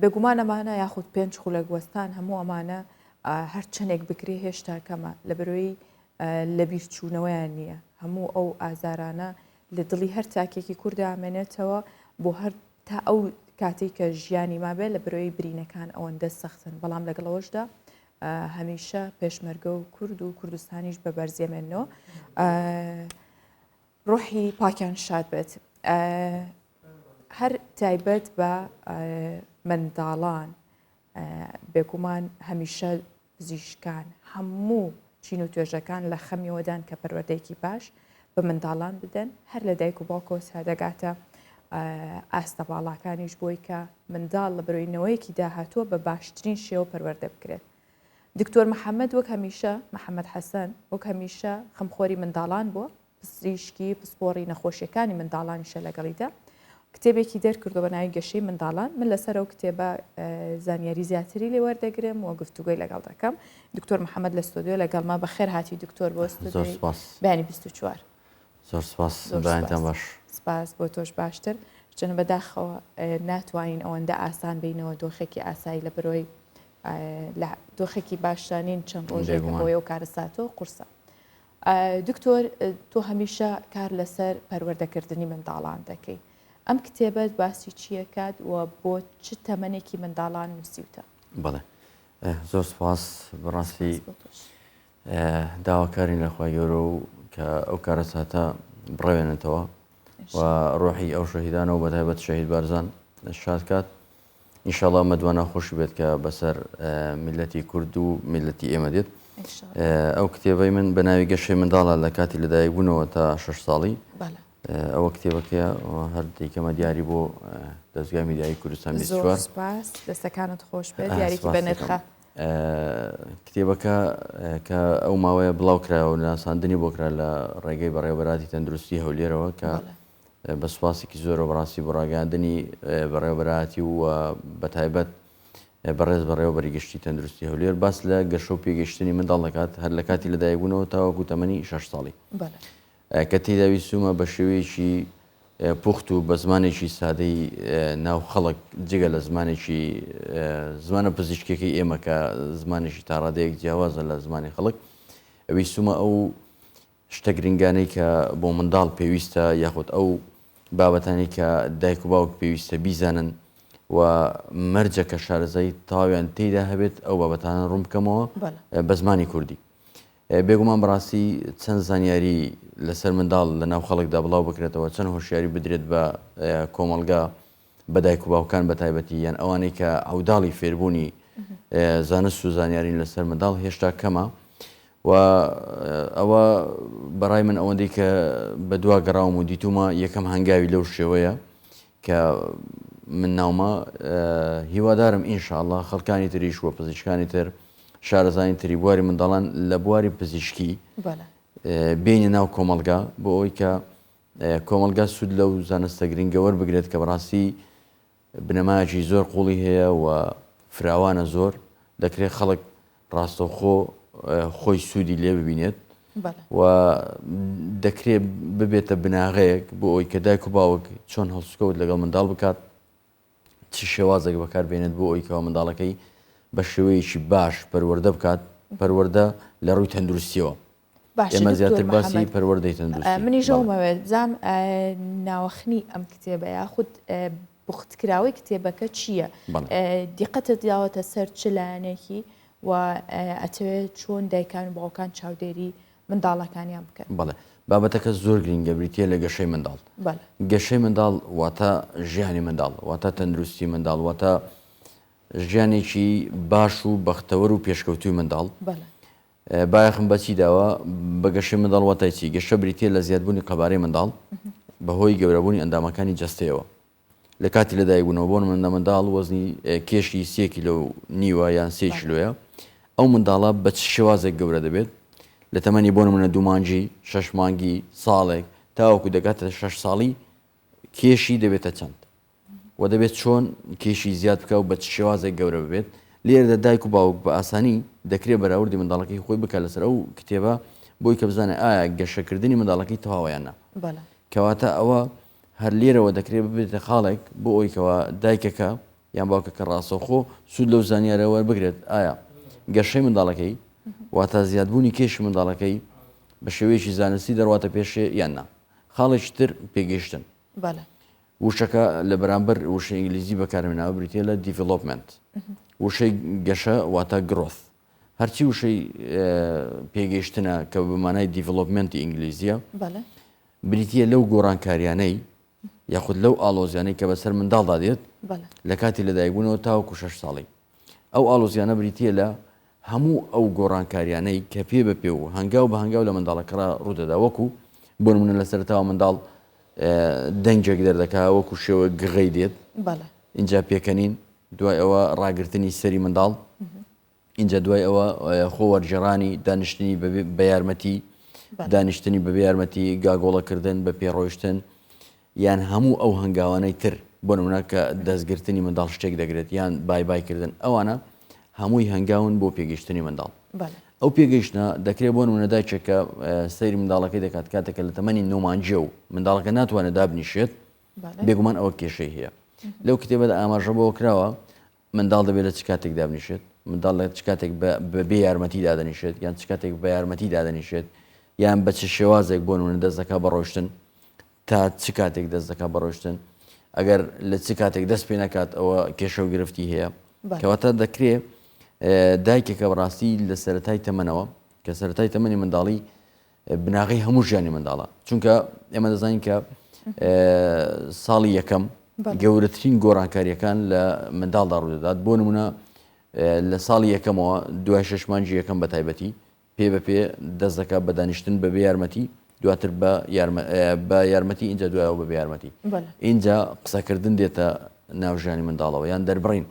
بێگومان ئەمانە یاخود پێنج خولەک وەستان هەموو ئەمانە هەر چەندێک بکرێ هێشتا کەمە لە بەرۆی لەبیرچوونەوەیان نییە هەموو ئەو ئازارانە لە دڵی هەر تاکێکی کوردا ئەمێنێتەوە بۆ هەر تا ئەو کاتێک کە ژیانی مابێ لە برۆی برینەکان ئەوەندە سەختن بەڵام لەگەڵەوەشدا هەمیشە پێشمەرگە و کورد و کوردستانیش بە بەرزیەمێنەوە ڕۆحی پاکیان شاد بێت هەر تایبەت بە منداڵان بێگومان هەمیشە پزیشکان، هەموو چین و توێژەکان لە خەمیەوەدان کە پەروەردەیەکی باش بە منداڵان بدەن، هەر لە دایک و باوکەوە تا دەگاتە ئاستە باڵاکانیش بۆی کە منداڵ لە بەرۆی نەوەیەکی داهاتووە بە باشترین شێوە پەروەردە بکرێت. دکتۆر محەممەد وەک هەمیشە، محەممەد حەسەن وەک هەمیشە خەمخۆری منداڵان بووە، پزیشکی پسپۆڕی نەخۆشیەکانی منداڵانیشە لەگەڵیدا کتێبێکی دەرکردو بە ناوی گەشەی منداڵان من لەسەر ئەو کتێبە زانیاری زیاتری لێ وەردەگرم و گفتوگۆی لەگەڵ دەکەم دکتۆر محەممەد لە ستۆدیۆ لەگەڵما بەخێر هاتی دکتۆر بۆ ستۆدیۆی بەیانی 24 زۆر سپاس بەیانتان باش سپاس بۆ تۆش باشتر چەند بەداخەوە ناتوانین ئەوەندە ئاسان بینەوە دۆخێکی ئاسایی لە برۆی لە دۆخێکی باشتانین چەند ڕۆژێک بۆ ئەو کارەساتەوە قورسە دکتۆر تۆ هەمیشە کار لەسەر پەروەردەکردنی منداڵان دەکەی ئەم کتێبەت باسی چیەکات و بۆ چ تەمەنێکی منداڵان نووسیوتە؟ بەڵێ زۆر سپاس بەڕاستی داواکارین لە خوای گەورە و کە ئەو کارەساتە بڕەوێنێتەوە و ڕۆحی ئەو شەهیدانە و بەتایبەت شەهید بارزان شاد کات ئینشاڵا ئەمە دوا ناخۆشی بێت کە بەسەر میلەتی کورد و میلەتی ئێمە دێت ئەو کتێبەی من بە ناوی گەشەی منداڵە لە کاتی لەدایکبوونەوە تا شش ساڵی ئەوە کتێبەکەیە هەر دیکەمە دیاری بۆ دەستگای میدیایی کوردستان 24 سپاس دەستەکانت خۆش بێت دیارێکی بەنرخە کتێبەکە کە ئەو ماوەیە بڵاو کرایەوە ناساندنی بۆ کرا لە ڕێگەی بەڕێوەبەراتی تەندروستی هەولێرەوە کە بە سوپاسێکی زۆرەوە بەڕاستی بۆ ڕاگەیاندنی بەڕێوەبەرایەتی و بەتایبەت بەڕێز بەڕێوەبەری گشتی تەندروستی هەولێر باس لە گەشە و پێگەیشتنی منداڵ دەکات هەر لە کاتی لەدایکبوونەوە تاوەکو تەمەنی شەش ساڵی کە تێدا ویستومە بە شێوەیەکی پوخت و بە زمانێکی سادەی ناو خەڵک جگە لە زمانێکی زمانە پزیشکەکەی ئێمە کە زمانێکی تاڕادەیەک جیاوازە لە زمانی خەڵک ویستومە ئەو شتە گرنگانەی کە بۆ منداڵ پێویستە یاخود ئەو بابەتانەی کە دایک و باوک پێویستە بیزانن و مەرجە کە شارەزایی تەواویان تێیدا هەبێت ئەو بابەتانە ڕوون بکەمەوە بە زمانی کوردی. بێگومان بەڕاستی چەند زانیاری لەسەر منداڵ لە ناو خەڵکدا بڵاو بکرێتەوە چەند هۆشیاری بدرێت بە کۆمەڵگا بە دایک و باوکان بە تایبەتی یان ئەوانەی کە عەوداڵی فێربوونی زانست و زانیارین لەسەر منداڵ هێشتا کەمە و ئەوە بەڕای من ئەوەندەی کە بە دوا گەڕاوم و دیتومە یەکەم هەنگاوی لەو شێوەیە کە من ناومە هیوادارم ئینشاءاللە خەڵکانی تریش و پزیشکانی تر شارەزانی تری بواری منداڵان لە بواری پزیشکی بینە ناو کۆمەڵگا بۆ ئەوەی کە کۆمەڵگا سوود لەو زانستە گرنگە وەربگرێت کە بەڕاستی بنەمایەکی زۆر قوڵی هەیە و فراوانە زۆر دەکرێت خەڵک ڕاستەوخۆ خۆی سوودی لێ ببینێت و دەکرێت ببێتە بناغەیەک بۆ ئەوی کە دایک و باوک چۆن هەڵسوکەوت لەگەڵ منداڵ بکات چ شێوازێک بەکار بێنێت بۆ ئەوی کەوا منداڵەکەی بە شێوەیەکی باش پەروەردە بکات پەروەردە لە ڕووی تەندروستیەوە باشە ئێمە دکتۆر زیاتر باسی محەممەد پەروەردەی تەندروستی منیش بەڵێ. ئەومەوێت بزانم ناوەخنی ئەم کتێبە یاخود پوختکراوەی کتێبەکە چییە؟ بەڵێ. دیقەتت داوەتە سەر چ لایەنێکی و ئەتەوێت چۆن دایکان و باوکان چاودێری منداڵەکانیان بکەن؟ بەڵێ بابەتەکە زۆر گرینگە بریتییە لە گەشەی منداڵ. بەڵێ. گەشەی منداڵ واتە ژیانی منداڵ، واتە تەندروستی منداڵ، واتە ژیانێکی باش و بەختەوەر و پێشکەوتووی منداڵ. بەڵێ. بایەخم بە چی داوە؟ بە گەشەی منداڵ واتای چی؟ گەشە بریتییە لە زیادبوونی قەبارەی منداڵ بەهۆی گەورەبوونی ئەندامەکانی جەستەیەوە. لە کاتی لەدایکبوونەوە بۆ نمونە منداڵ وەزنی کێشی سێ کیلۆ و نیوە یان سێ کیلۆیە، ئەو منداڵە بە چ شێوازێک گەورە دەبێت لە تەمەنی بۆ نمونە دوو مانگی، شەش مانگی، ساڵێک تاوەکو دەگاتە شەش ساڵی. کێشی دەبێتە چەند و دەبێت چۆن کێشی زیاد بکە و بە چ شێوازێک گەورە ببێت لێرەدا دایک و باوک بە ئاسانی دەکرێت بەراوردی منداڵەکەی خۆی بکات لەسەر ئەو کتێبە بۆی کە بزانێت ئایا گەشەکردنی منداڵەکەی تەواوە یان نا. کەواتە ئەوە هەر لێرەوە دەکرێت ببێتە خاڵێک بۆ ئەوەی کەوا دایکەکە یان باوکەکە ڕاستەوخۆ سوود لەو زانیارە وەربگرێت ئایا گەشەی منداڵەکەی واتە زیادبوونی کێشی منداڵەکەی بە شێوەیەکی زانستی دەڕواتە پێشێ یان نا. خاڵێکی تر پێگەیشتن. وشەکە لە بەرامبەر وشەی ئینگلیزی بەکارهێناوە بریتیە لە development. وشەی گەشە واتە growth. هەرچی وشەی پێگەیشتنە کە بە مانای development ی ئینگلیزیە بریتیە لەو گۆڕانکاریانەی یاخود لەو ئاڵۆزیانەی کە بەسەر منداڵدا دێت لە کاتی لەدایکبوونەوە تاوەکو شەش ساڵی. ئەو ئاڵۆزیانە بریتیە لە هەموو ئەو گۆڕانکاریانەی کە پێ بە پێ و هەنگاو بە هەنگاو لە منداڵەکەڕا ڕوودەدا وەکو بۆ نمونە لە سەرەتاوە منداڵ دەنگێک دەردەکا وەکو شێوە گغەی دێت ئینجا پێکەنین دوای ئەوە ڕاگرتنی سەری منداڵ ئینجا دوای ئەوە خۆ وەرگێڕانی دانیشتنی بە یارمەتی دانیشتنی بەبێ یارمەتی گاگۆڵەکردن بە پێ ڕۆیشتن یان هەموو ئەو هەنگاوانەی تر بۆ نمونە کە دەستگرتنی منداڵ شتێک دەگرێت یان بای بای کردن ئەوانە هەمووی هەنگاون بۆ پێگەیشتنی منداڵ ئەو پێگەیشتە دەکرێت بۆ نمونە دایکێک کە سەیری منداڵەکەی دەکات کاتێکە لە تەمەنی نۆمانجیە و منداڵەکە ناتوانێت دابنیشێت بێگومان ئەوە کێشەی هەیە لەو کتێبەدا ئاماژە بۆ کراوە منداڵ دەبێت لە چ کاتێک دابنیشێت؟ منداڵ لە چ کاتێک بە بێ یارمەتی دادەنیشێت یان چ کاتێک بە یارمەتی دادەنیشێت یان بە چ شێوازێک بۆ نمونە دەست دەکات بە ڕۆشتن تا چ کاتێک دەست دەکات بە ڕۆشتن ئەگەر لە چ کاتێک دەست پێ نەکات ئەوە کێشە و گرفتی هەیە کەواتە دەکرێ دایکێکە بەڕاستی لە سەتای تەمەنەوە کە سەتای تەمەنی منداڵی بناغەی هەموو ژیانی منداڵە چونکە ئێمە دەزانین کە ساڵی یەکەم گەورەترین گۆڕانکاریەکان لە منداڵدا ڕوودەدات بۆ نمونە لە ساڵی یەکەمەوە دوای شش مانگی یەکەم بە تایبەتی پێ بە پێ دەست دەکات بە دانیشتن بە بێ یارمەتی دواتر بە یارمەتی اینجا دوایەوە بە یارمەتی اینجا قسەکردن دێتە ناو ژیانی منداڵەوە یان دەربڕین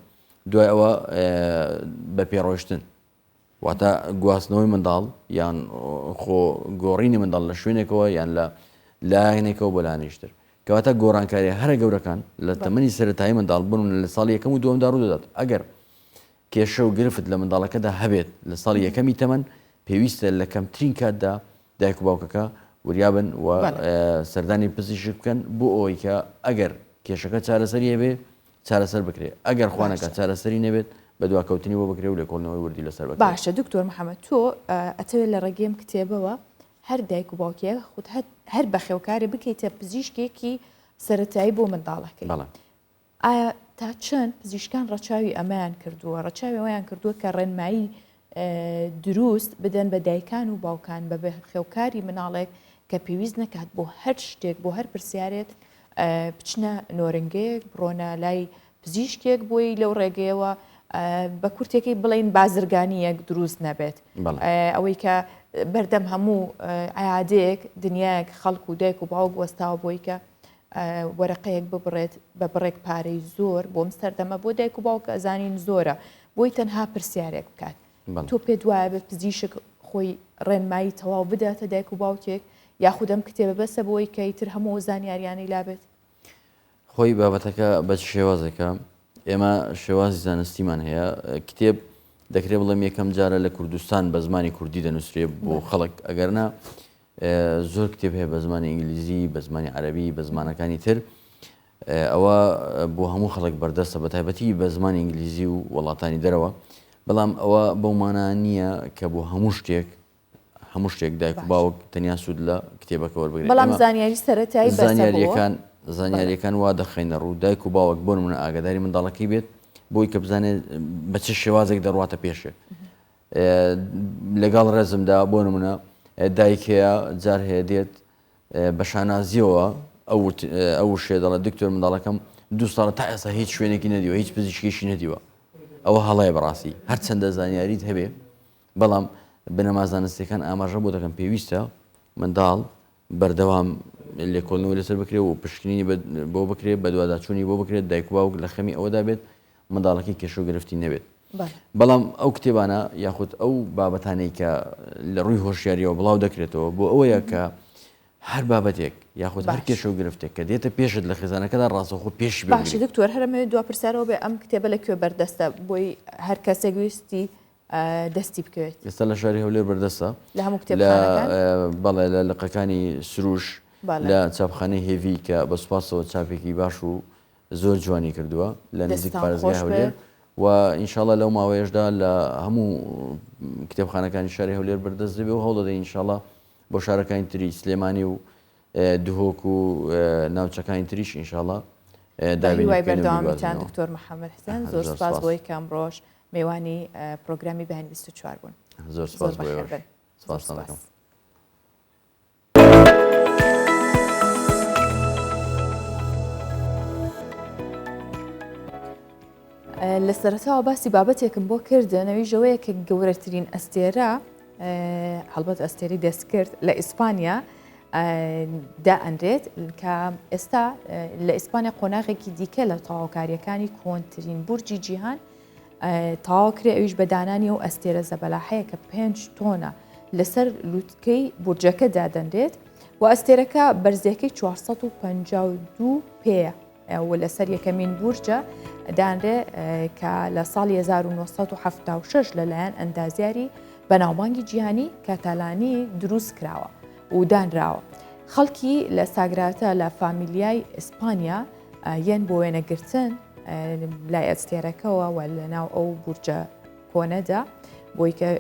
دوای ئەوە بە پێڕۆشتن واتە گواستنەوەی منداڵ یان خۆ گۆڕینی منداڵ لە شوێنێکەوە یان لە لایەنێکەوە بۆ لایەنێکی تر. کەواتە گۆڕانکارییە هەرە گەورەکان لە تەمەنی سەرەتایی منداڵ بوون لە ساڵی یەکەم و دووەمدا ڕوودەدات. ئەگەر کێشە و گرفت لە منداڵەکەدا هەبێت لە ساڵی یەکەمی تەمەن، پێویستە لە کەمترین کاتدا دایک و باوکەکە وریابن و سەردانی پزیشک بکەن بۆ ئەوەی کە ئەگەر کێشەکە چارەسەری هەبێ چارەسەر بکرێت ئەگەر خوا نەکات چارەسەری نەبێت بەدواکەوتنی بۆ بکرێت و لێکۆڵینەوەی وردی لەسەر بکرێت. باشە دکتۆر محەمەد تۆ ئەتەوێت لە ڕێگەی ئەم کتێبەوە هەر دایک و باوکێک خود هەر بەخێوکارێ بکەیتە پزیشکێکی سەرەتایی بۆ منداڵەکەی بەڵێ. ئایا تا چەند پزیشکان ڕەچاوی ئەمەیان کردووە ڕەچاوی ئەوەیان کردووە کە ڕێنمایی دروست بدەن بە دایکان و باوکان بە بەخێوکاری مناڵێک کە پێویست نەکات بۆ هەر شتێک بۆ هەر پرسیارێت بچنە نۆرنگەیەک بڕۆنە لای پزیشکێک بۆی لەو ڕێگەیەوە بە کورتێکی بڵین بازرگانیەک دروست نەبێت ئەوەی کە بەردەم هەموو عیادەیەک دنیایەک خەڵک و دایک و باوک وەستاوە بۆی کە وەرەقەیەک ببڕێت بە بڕێک پارەی زۆر بۆم سەردەمە بۆ دایک و باوک ئەزانین زۆرە بۆی تەنها پرسیارێک بکات تۆ پێت وایە بە پزیشک خۆی ڕێنمایی تەواو بداتە دایک و باوکێک یاخود ئەم کتێبە بەسە بۆی کە ئیتر هەموو ئەو زانیاریانەی لابێت؟ خۆی بابەتەکە بە چ شێوازێکە ئێمە شێوازی زانستیمان هەیە کتێب دەکرێت بڵێم یەکەم جارە لە کوردستان بە زمانی کوردی دەنووسرێ بۆ خەڵک ئەگەر نا زۆر کتێب هەیە بە زمانی ئینگلیزی بە زمانی عەربی بە زمانەکانی تر ئەوە بۆ هەموو خەڵک بەردەستە بە تایبەتی بە زمانی ئینگلیزی و وڵاتانی دەرەوە بەڵام ئەوە بەو مانا نییە کە بۆ هەموو شتێک هەموو شتێک دایک و باوک تەنیا سوود لە کتێبەکە وەربگرێت بەڵام زانیاری سەرەتایی زانیاریەکان زانیاریەکان وا دەخەینە ڕوو دایک و باوک بۆ نمونە ئاگاداری منداڵەکەی بێت بۆی کە بزانێت بە چ شێوازێک دەڕواتە پێشێ لەگەڵ ڕێزمدا بۆ نمونە دایک هەیە جار هەیە دێت بە شانازیەوە ئەو وشەیە دەڵێت دکتۆر منداڵەکەم دوو ساڵە تا ئێستا هیچ شوێنێکی نەدیوە هیچ پزیشکێکی نەدیوە ئەوە هەڵەیە بەڕاستی هەرچەندە زانیاریت هەبێ بەڵام بنەما زانستیەکان ئاماژە بۆ دەکەن پێویستە منداڵ بەردەوام لێکۆڵینەوەی لەسەر بکرێ و پشکنینی بۆ بکرێت بەدواداچوونی بۆ بکرێت دایک و باوک لە خەمی ئەوەدا بێت منداڵەکەی کێشە و گرفتی نەبێت بەڵام ئەو کتێبانە یاخود ئەو بابەتانەی کە لە ڕووی هۆشیاریەوە بڵاو دەکرێتەوە بۆ ئەوەیە کە هەر بابەتێک یاخود هەر باش. کێشە و گرفتێک کە دێتە پێشت لە خێزانەکەدا ڕاستەوخۆ پێشی پێ باشە بگری. دکتۆر هەر ئەمەوێت دوا پرسیارەوە بێ ئەم کتێبە لە کوێ بەردەستە بۆی هەر کەسێک ویستی دەستی بکەوێت؟ ئێستا لە شاری هەولێر بەردەستە. لە هەموو کتێبخانەکان؟ بەڵێ لە لقەکانی سروش لە چاپخانەی هێڤی کە بە سوپاسەوە چاپێکی باش و زۆر جوانی کردووە لە نزیک پارێزگای هەولێر و ئینشاڵا لەو ماوەیەشدا لە هەموو کتێبخانەکانی شاری هەولێر بەردەست دەبێ و هەوڵدەدەین ئینشاڵا بۆ شارەکانی تری سلێمانی و دهۆک و ناوچەکانی تریش ئینشاڵا دابینی بکەین و بەردەوامیتان دکتۆر محەممەد حسێن زۆر سپاس بۆی کە ئەمڕۆش میوانی پرۆگرامی بەیانی 24 بوون. زۆر سپاس بۆ ئێوەش. سپاستان دەکەم. لە سەرەتاوە باسی بابەتێکم بۆ کردن ئەویش ئەوەیە کە گەورەترین ئەستێرە هەڵبەت ئەستێری دەستکرد لە ئیسپانیا دائەنرێت کە ئێستا لە ئیسپانیا قۆناغێکی دیکە لە تەواوکاریەکانی کۆنترین بورجی جیهان تەواو کرێ ئەویش بە دانانی ئەو ئەستێرە زەبەلاحەیە کە 5 تۆنە لەسەر لوتکەی بورجەکە دادەنرێت و ئەستێرەکە بەرزیەکەی 452 پێیە و لەسەر یەکەمین بورجە دانرێ کە لە ساڵی 1976 لەلایەن ئەندازیاری بەناوبانگی جیهانی کاتالانی دروست کراوە و دانراوە. خەڵکی لە ساگراتە لە فامیلیای ئیسپانیا یەن بۆ وێنەگرتن لای ئەستێرەکەوە و لەناو ئەو بورجە کۆنەدا بۆی کە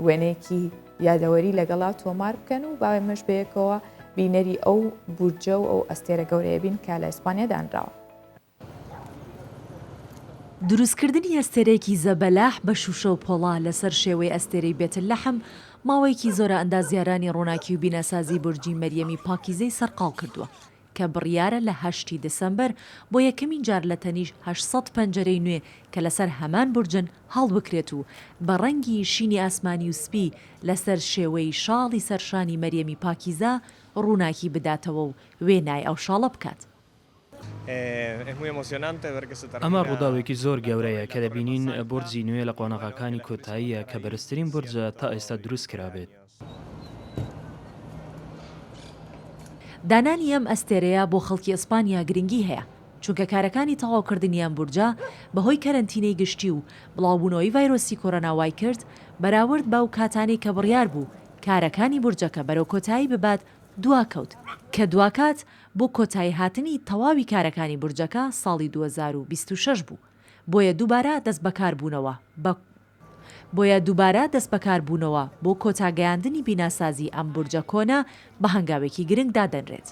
وێنەیەکی یادەوەری لەگەڵا تۆمار بکەن و با ئێمەش بەیەکەوە بینەری ئەو بورجە و ئەو ئەستێرە گەورەیە بین کە لە ئیسپانیا دانراوە. دروستکردنی ئەستێرەیەکی زەبەلاح بە شووشە و پۆڵا لەسەر شێوەی ئەستێرەی بێتلەحم ماوەیەکی زۆرە ئەندازیارانی ڕووناکی و بیناسازی بورجی مەریەمی پاکیزەی سەرقاڵ کردووە کە بڕیارە لە هەشت ی دسەمبەر بۆ یەکەمین جار لە تەنیشت 800 پەنجەرەی نوێ کە لەسەر هەمان بورجن هەڵبکرێت و بە ڕەنگی شینی ئاسمانی و سپی لەسەر شێوەی شاڵی سەر شانی مەریەمی پاکیزە ڕووناکی بداتەوە و وێنای ئەو شاڵە بکات. ئەمە ڕووداوێکی زۆر گەورەیە کە دەبینین بورجی نوێ لە قۆناغەکانی کۆتاییە کە بەرزترین بورجە تا ئێستا دروست کرابێت. دانانی ئەم ئەستێرەیە بۆ خەڵکی ئیسپانیا گرنگی هەیە، چونکە کارەکانی تەواوکردنی ئەم بورجە بەهۆی کەرەنتینەی گشتی و بڵاوبوونەوەی ڤایرۆسی کۆرۆنا وایکرد بەراورد بەو کاتانەی کە بڕیار بوو کارەکانی بورجەکە بەرەو کۆتایی ببات دواکەوت، کە دواکات بۆ کۆتاییهاتنی تەواوی کارەکانی بورجەکە ساڵی 2026 بوو، بۆیە دووبارە دەستبەکاربوونەوە بە بۆیە دووبارە دەستبەکاربوونەوە بۆ کۆتاگەیاندنی بیناسازی ئەم بورجە کۆنە بە هەنگاوێکی گرنگ دادەنرێت.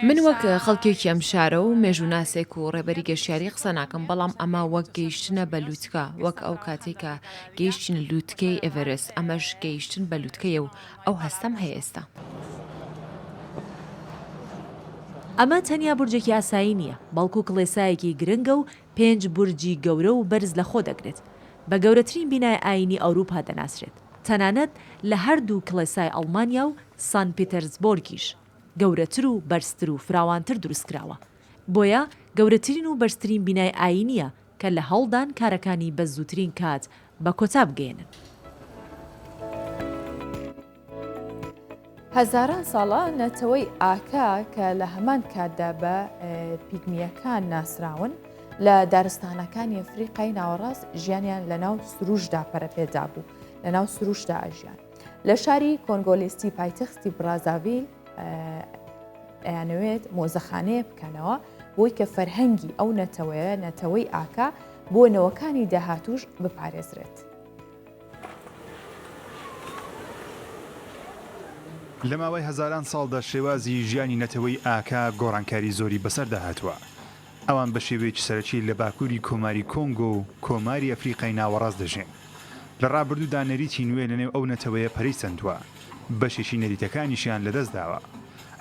من وەک خەڵکێکی ئەم شارە و مێژووناسێک و ڕێبەری گەشتیاری قسە ناکەم، بەڵام ئەمە وەک گەیشتنە بە لووتکە، وەک ئەو کاتەی کە گەیشتینە لووتکەی ئێڤەرێست، ئەمەش گەیشتن بە لووتکەیە و ئەو هەستەم هەیە ئێستا. ئەمە تەنیا بورجێکی ئاسایی نییە، بەڵکو کڵێسایەکی گرنگە و پێنج بورجی گەورە و بەرز لەخۆ دەگرێت. بە گەورەترین بینای ئایینی ئەوروپا دەناسرێت، تەنانەت لە هەردوو کڵێسای ئەڵمانیا و سان پیتەرزبۆرگیش گەورەتر و بەرزتر و فراوانتر دروستکراوە. بۆیە گەورەترین و بەرزترین بینای ئایینییە کە لە هەوڵدان کارەکانی بە زووترین کات بە کۆتا بگەیەنن. هەزاران ساڵە نەتەوەی ئاکا کە لە هەمان کاتدا بە پیگمییەکان ناسراون، لە دارستانەکانی ئەفریقای ناوەڕاست ژیانیان لەناو سروشتدا پەرەپێدابوو، لەناو سروشتدا ئەژیان. لە شاری کۆنگۆلیستی پایتەختی برازاڤیل ئەیانەوێت مۆزەخانەیە بکەنەوە بۆی کە فەرهەنگی ئەو نەتەوەیە نەتەوەی ئاکا بۆ نەوەکانی داهاتووش بپارێزرێت. لە ماوەی هەزاران ساڵدا شێوازی ژیانی نەتەوەی ئاکا گۆڕانکاری زۆری بەسەردا هاتووە. ئەوان بە شێوەیەکی سەرەکی لە باکووری کۆماری کۆنگۆ و کۆماری ئەفریقای ناوەڕاست دەژین. لە ڕابردوودا نەریتی نوێ لەنێو ئەو نەتەوەیە پەرەی سەندووە، بەشێکی نەریتەکانیشیان لەدەستداوە.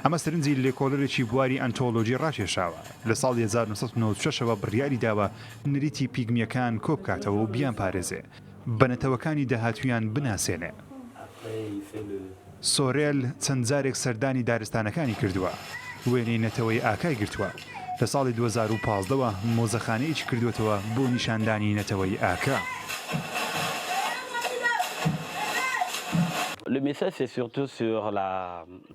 ئەمە سەرنجی لێکۆڵەرێکی بواری ئەنتۆلۆجی ڕاکێشاوە، لە ساڵی 1996 ەوە بڕیاری داوە نەریتی پیگمییەکان کۆبکاتەوە و بیانپارێزێ، بە نەتەوەکانی داهاتوویان بناسێنێ. سۆرێل چەند جارێک سەردانی دارستانەکانی کردووە، وێنەی نەتەوەی ئاکای گرتووە، لە ساڵی 2015 وە مۆزەخانەیەکی کردووەتەوە بۆ نیشاندانی نەتەوەی ئاکا.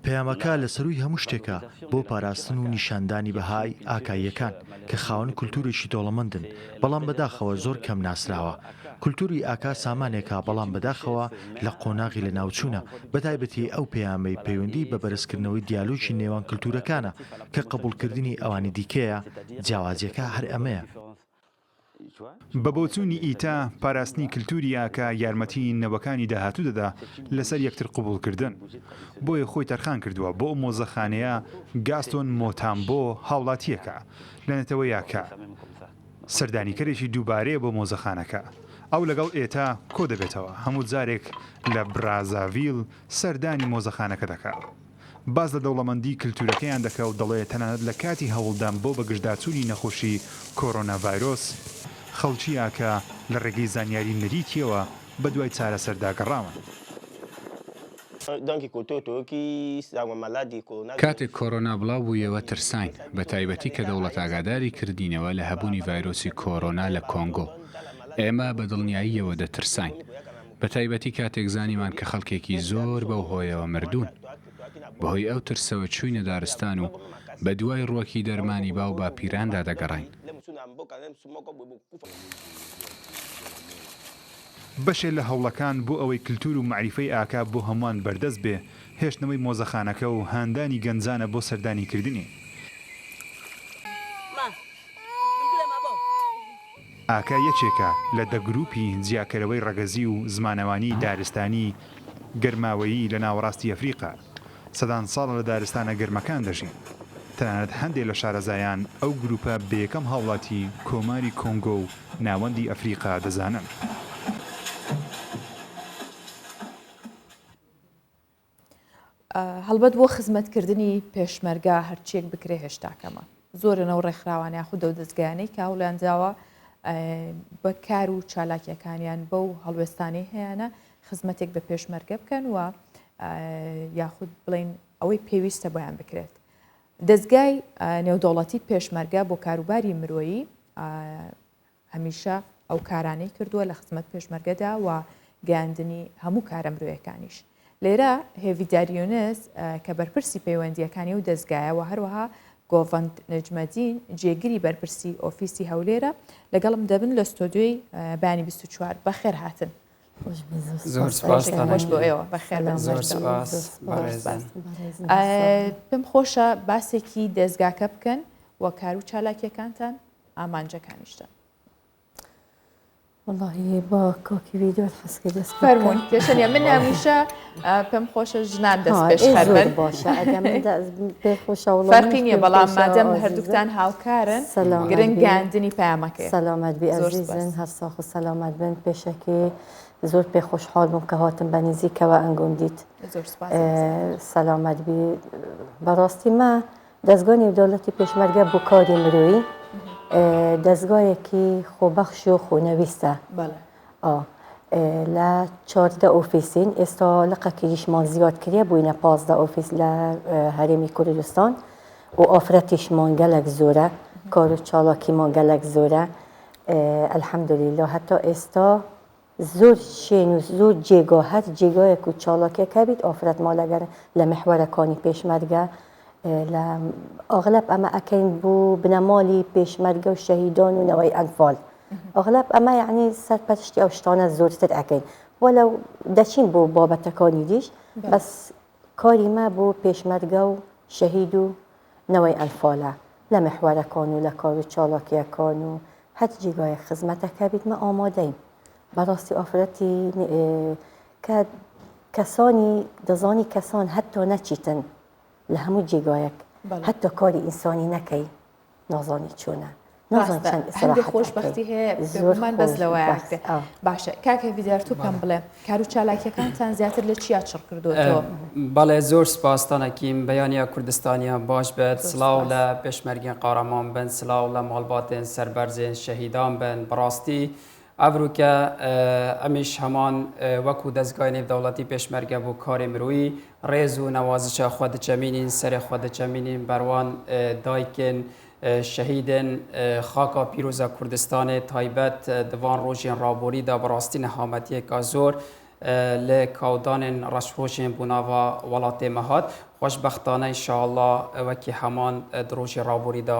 پەیامەکە لە سەرووی هەموو شتێکە بۆ پاراستن و نیشاندانی بەهای ئاکاییەکان کە خاوەن کولتوورێکی دەوڵەمەندن، بەڵام بەداخەوە زۆر کەم ناسراوە. کولتووری ئاکا سامانێکە، بەڵام بەداخەوە لە قۆناغی لەناوچوونە، بەتایبەتی ئەو پەیامەی پەیوەندیی بە بەرزکردنەوەی دیالۆگی نێوان کولتوورەکانە کە قبوڵکردنی ئەوانی دیکەیە، جیاوازییەکە هەر ئەمەیە. بە بۆچوونی ئیتا، پاراستنی کلتوری ئاکا یارمەتی نەوەکانی داهاتوو دەدا لەسەر یەکتر قبوڵکردن. بۆیە خۆی تەرخان کردووە بۆ ئەو مۆزەخانەیە گاستۆن مۆتامبۆ هاوڵاتییەکە لە نەتەوەی ئاکا. سەردانیکەرێکی دووبارەیە بۆ مۆزەخانەکە. ئەو لەگەڵ ئێتا کۆدەبێتەوە، هەموو جارێک لە برازاڤیل سەردانی مۆزەخانەکە دەکا. باس لە دەوڵەمەندی کلتورەکەیان دەکا و دەڵێ تەنانەت لە کاتی هەوڵدان بۆ بەگژداچوونی نەخۆشی کۆرۆنا ڤایرۆس، خەڵکی ئاکا لە ڕێگەی زانیاری نەریتییەوە بەدوای چارەسەردا گەڕاون. کاتێک کۆرۆنا بڵاو بوویەوە ترساین، بەتایبەتی کە دەوڵەت ئاگاداری کردینەوە لە هەبوونی ڤایرۆسی کۆرۆنا لە کۆنگۆ. ئێمە بە دڵنیاییەوە دەترساین. بەتایبەتی کاتێک زانیمان کە خەڵکێکی زۆر بەو هۆیەوە مردوون. بەهۆی ئەو ترسەوە چووینە دارستان و بەدوای ڕووەکی دەرمانی باو باپیراندا دەگەڕاین. بەشێ لە هەوڵەکان بۆ ئەوەی کلتور و مەعریفەی ئاکا بۆ هەمووان بەردەست بێ، هێشتنەوەی مۆزەخانەکە و هاندانی گەنجانە بۆ سەردانیکردنی. ئاکا یەکێکە لە دە گرووپی جیاکەرەوەی ڕەگەزی و زمانەوانیی دارستانی گەرماوەیی لە ناوەڕاستی ئەفریقا. سەدان ساڵە لە دارستانە گەرمەکان دەژین. تەنانەت هەندێ لە شارەزایان ئەو گرووپە بە یەکەم هاوڵاتی کۆماری کۆنگۆ و ناوەندی ئەفریقا دەزانن. هەڵبەت بۆ خزمەتکردنی پێشمەرگە هەرچیەک بکرێ هێشتا کەمە. زۆرن ئەو ڕێکخراوانە یاخود ئەو دەزگایانەی کە هەوڵیان داوە بە کار و چالاکیەکانیان بەو هەڵوێستانەی هەیانە خزمەتێک بە پێشمەرگە بکەن و یاخود بڵین ئەوەی پێویستە بۆیان بکرێت. دەزگای نێودەوڵەتی پێشمەرگە بۆ کاروباری مرۆیی هەمیشە ئەو کارانەی کردووە لە خزمەت پێشمەرگەدا و گەیاندنی هەموو کارە مرۆیەکانیش. لێرە هێڤیدار یونس کە بەرپرسی پەیوەندییەکانی ئەو دەزگایە و هەروەها گۆڤەند نەجمەدین جێگری بەرپرسی ئۆفیسی هەولێرە لەگەڵم دەبن لە ستۆدیۆی بەیانی 24. بەخێر هاتن. زۆر سپاس خۆش بۆ ئێوە بەخێر بن. زۆر سپاس بەڕێزان. پێم خۆشە باسێکی دەزگاکە بکەن و کار و چالاکیەکانتان ئامانجەکانیشتان. وەڵاهی با کاکی ڤیدیۆت حەز کرد دەست پێ فەرموون کێشە نییە من هەمیشە پێم خۆشە ژنان دەست پێشخەر بن باشە ئەگە من پێ خۆشە وەڵا فەرقی نییە بەڵام مادەم هەردووکتان هاوکارن گرنگ گەیاندنی پەیامەکەیە سەلامەت بی ئەزیزن هەر ساخ و سەلامەت بن پێشەکی زۆر پێ خۆشحاڵ بووم کە هاتم بە نزیکەوە ئەنگۆم دیت سەلامەت بی بەڕاستی مە دەزگای نێودەوڵەتی پێشمەرگە بۆ کاری مرۆیی دەزگایەکی خۆبەخش و خۆنەویستە. لە 14 ئۆفیسین ئێستا لقەکیشمان زیاد کریە بووینە 15 ئۆفیس لە هەرێمی کوردستان و ئافرەتیشمان گەلک زۆرە کار و چالاکیمان گەلک زۆرە الحمدلله هەتا ئێستا زۆر شوێن و زۆر جێگا هەر جێگایەک و چاڵاکیەک هەبیت ئافرەت مالەگەر لە میحوەرەکانی پێشمەرگە لە ئاغلەب ئەمە ئەکەین بۆ بنەمالی پێشمەرگە و شەهیدان و نەوەی ئەنفال ئاغلەب ئەمە یعنی سەرپەرشتی ئەو شتانە زۆرتر ئەکەین وەلو دەچین بۆ بابەتەکانی دیش بەس کاری مە بۆ پێشمەرگە و شەهید و نەوەی ئەنفالە لە میحوەرەکان و لە کار و چاڵاکیەکان و هەر جێگایەک خزمەتەک هەبیت مە ئامادەین بەڕاستی ئافرەتی کە کەسانی دەزانی کەسان هەتۆ نەچیتن لە هەموو جێگایەک هەتۆ کاری ئینسانی نەکەی نازانی چۆنە نازان چەند هەندێک خۆشببختی هەیە زۆرمان بەس لەوەیە باشە کاک هێڤیدار تۆ پێم بڵێ کار و چالاکیەکانتان زیاتر لە چیا چڕ کردووەتەوە؟ بەڵێ زۆر سپاستان ئەکیم بەیانیا کوردستانیا باش بێت سڵاو لە پێشمەرگێن قارەمان بن سڵاو لە ماڵباتێن سەربەرزێن شەهیدان بن بەڕاستی ئەڤروکە ئەمیش هەمان وەکو دەزگای نێودەوڵەتی پێشمەرگە بۆ کارێ مرۆیی ڕێز و نەوازشە خوە دچەمینین سەرێ خوە دچەمینین بەروان دایکێن شەهیدێن خاکا پیرۆزا کوردستانێ تایبەت دڤان ڕۆژێن ڕابۆریدا بەڕاستی نەهامەتیەکا زۆر. لە کاودانێن ڕەشڕۆژێن بۆ ناڤا وەڵاتێ مە هات. خوەشبەختانە ان شاء اللە وەکی هەمان د ڕۆژی ڕابووریدا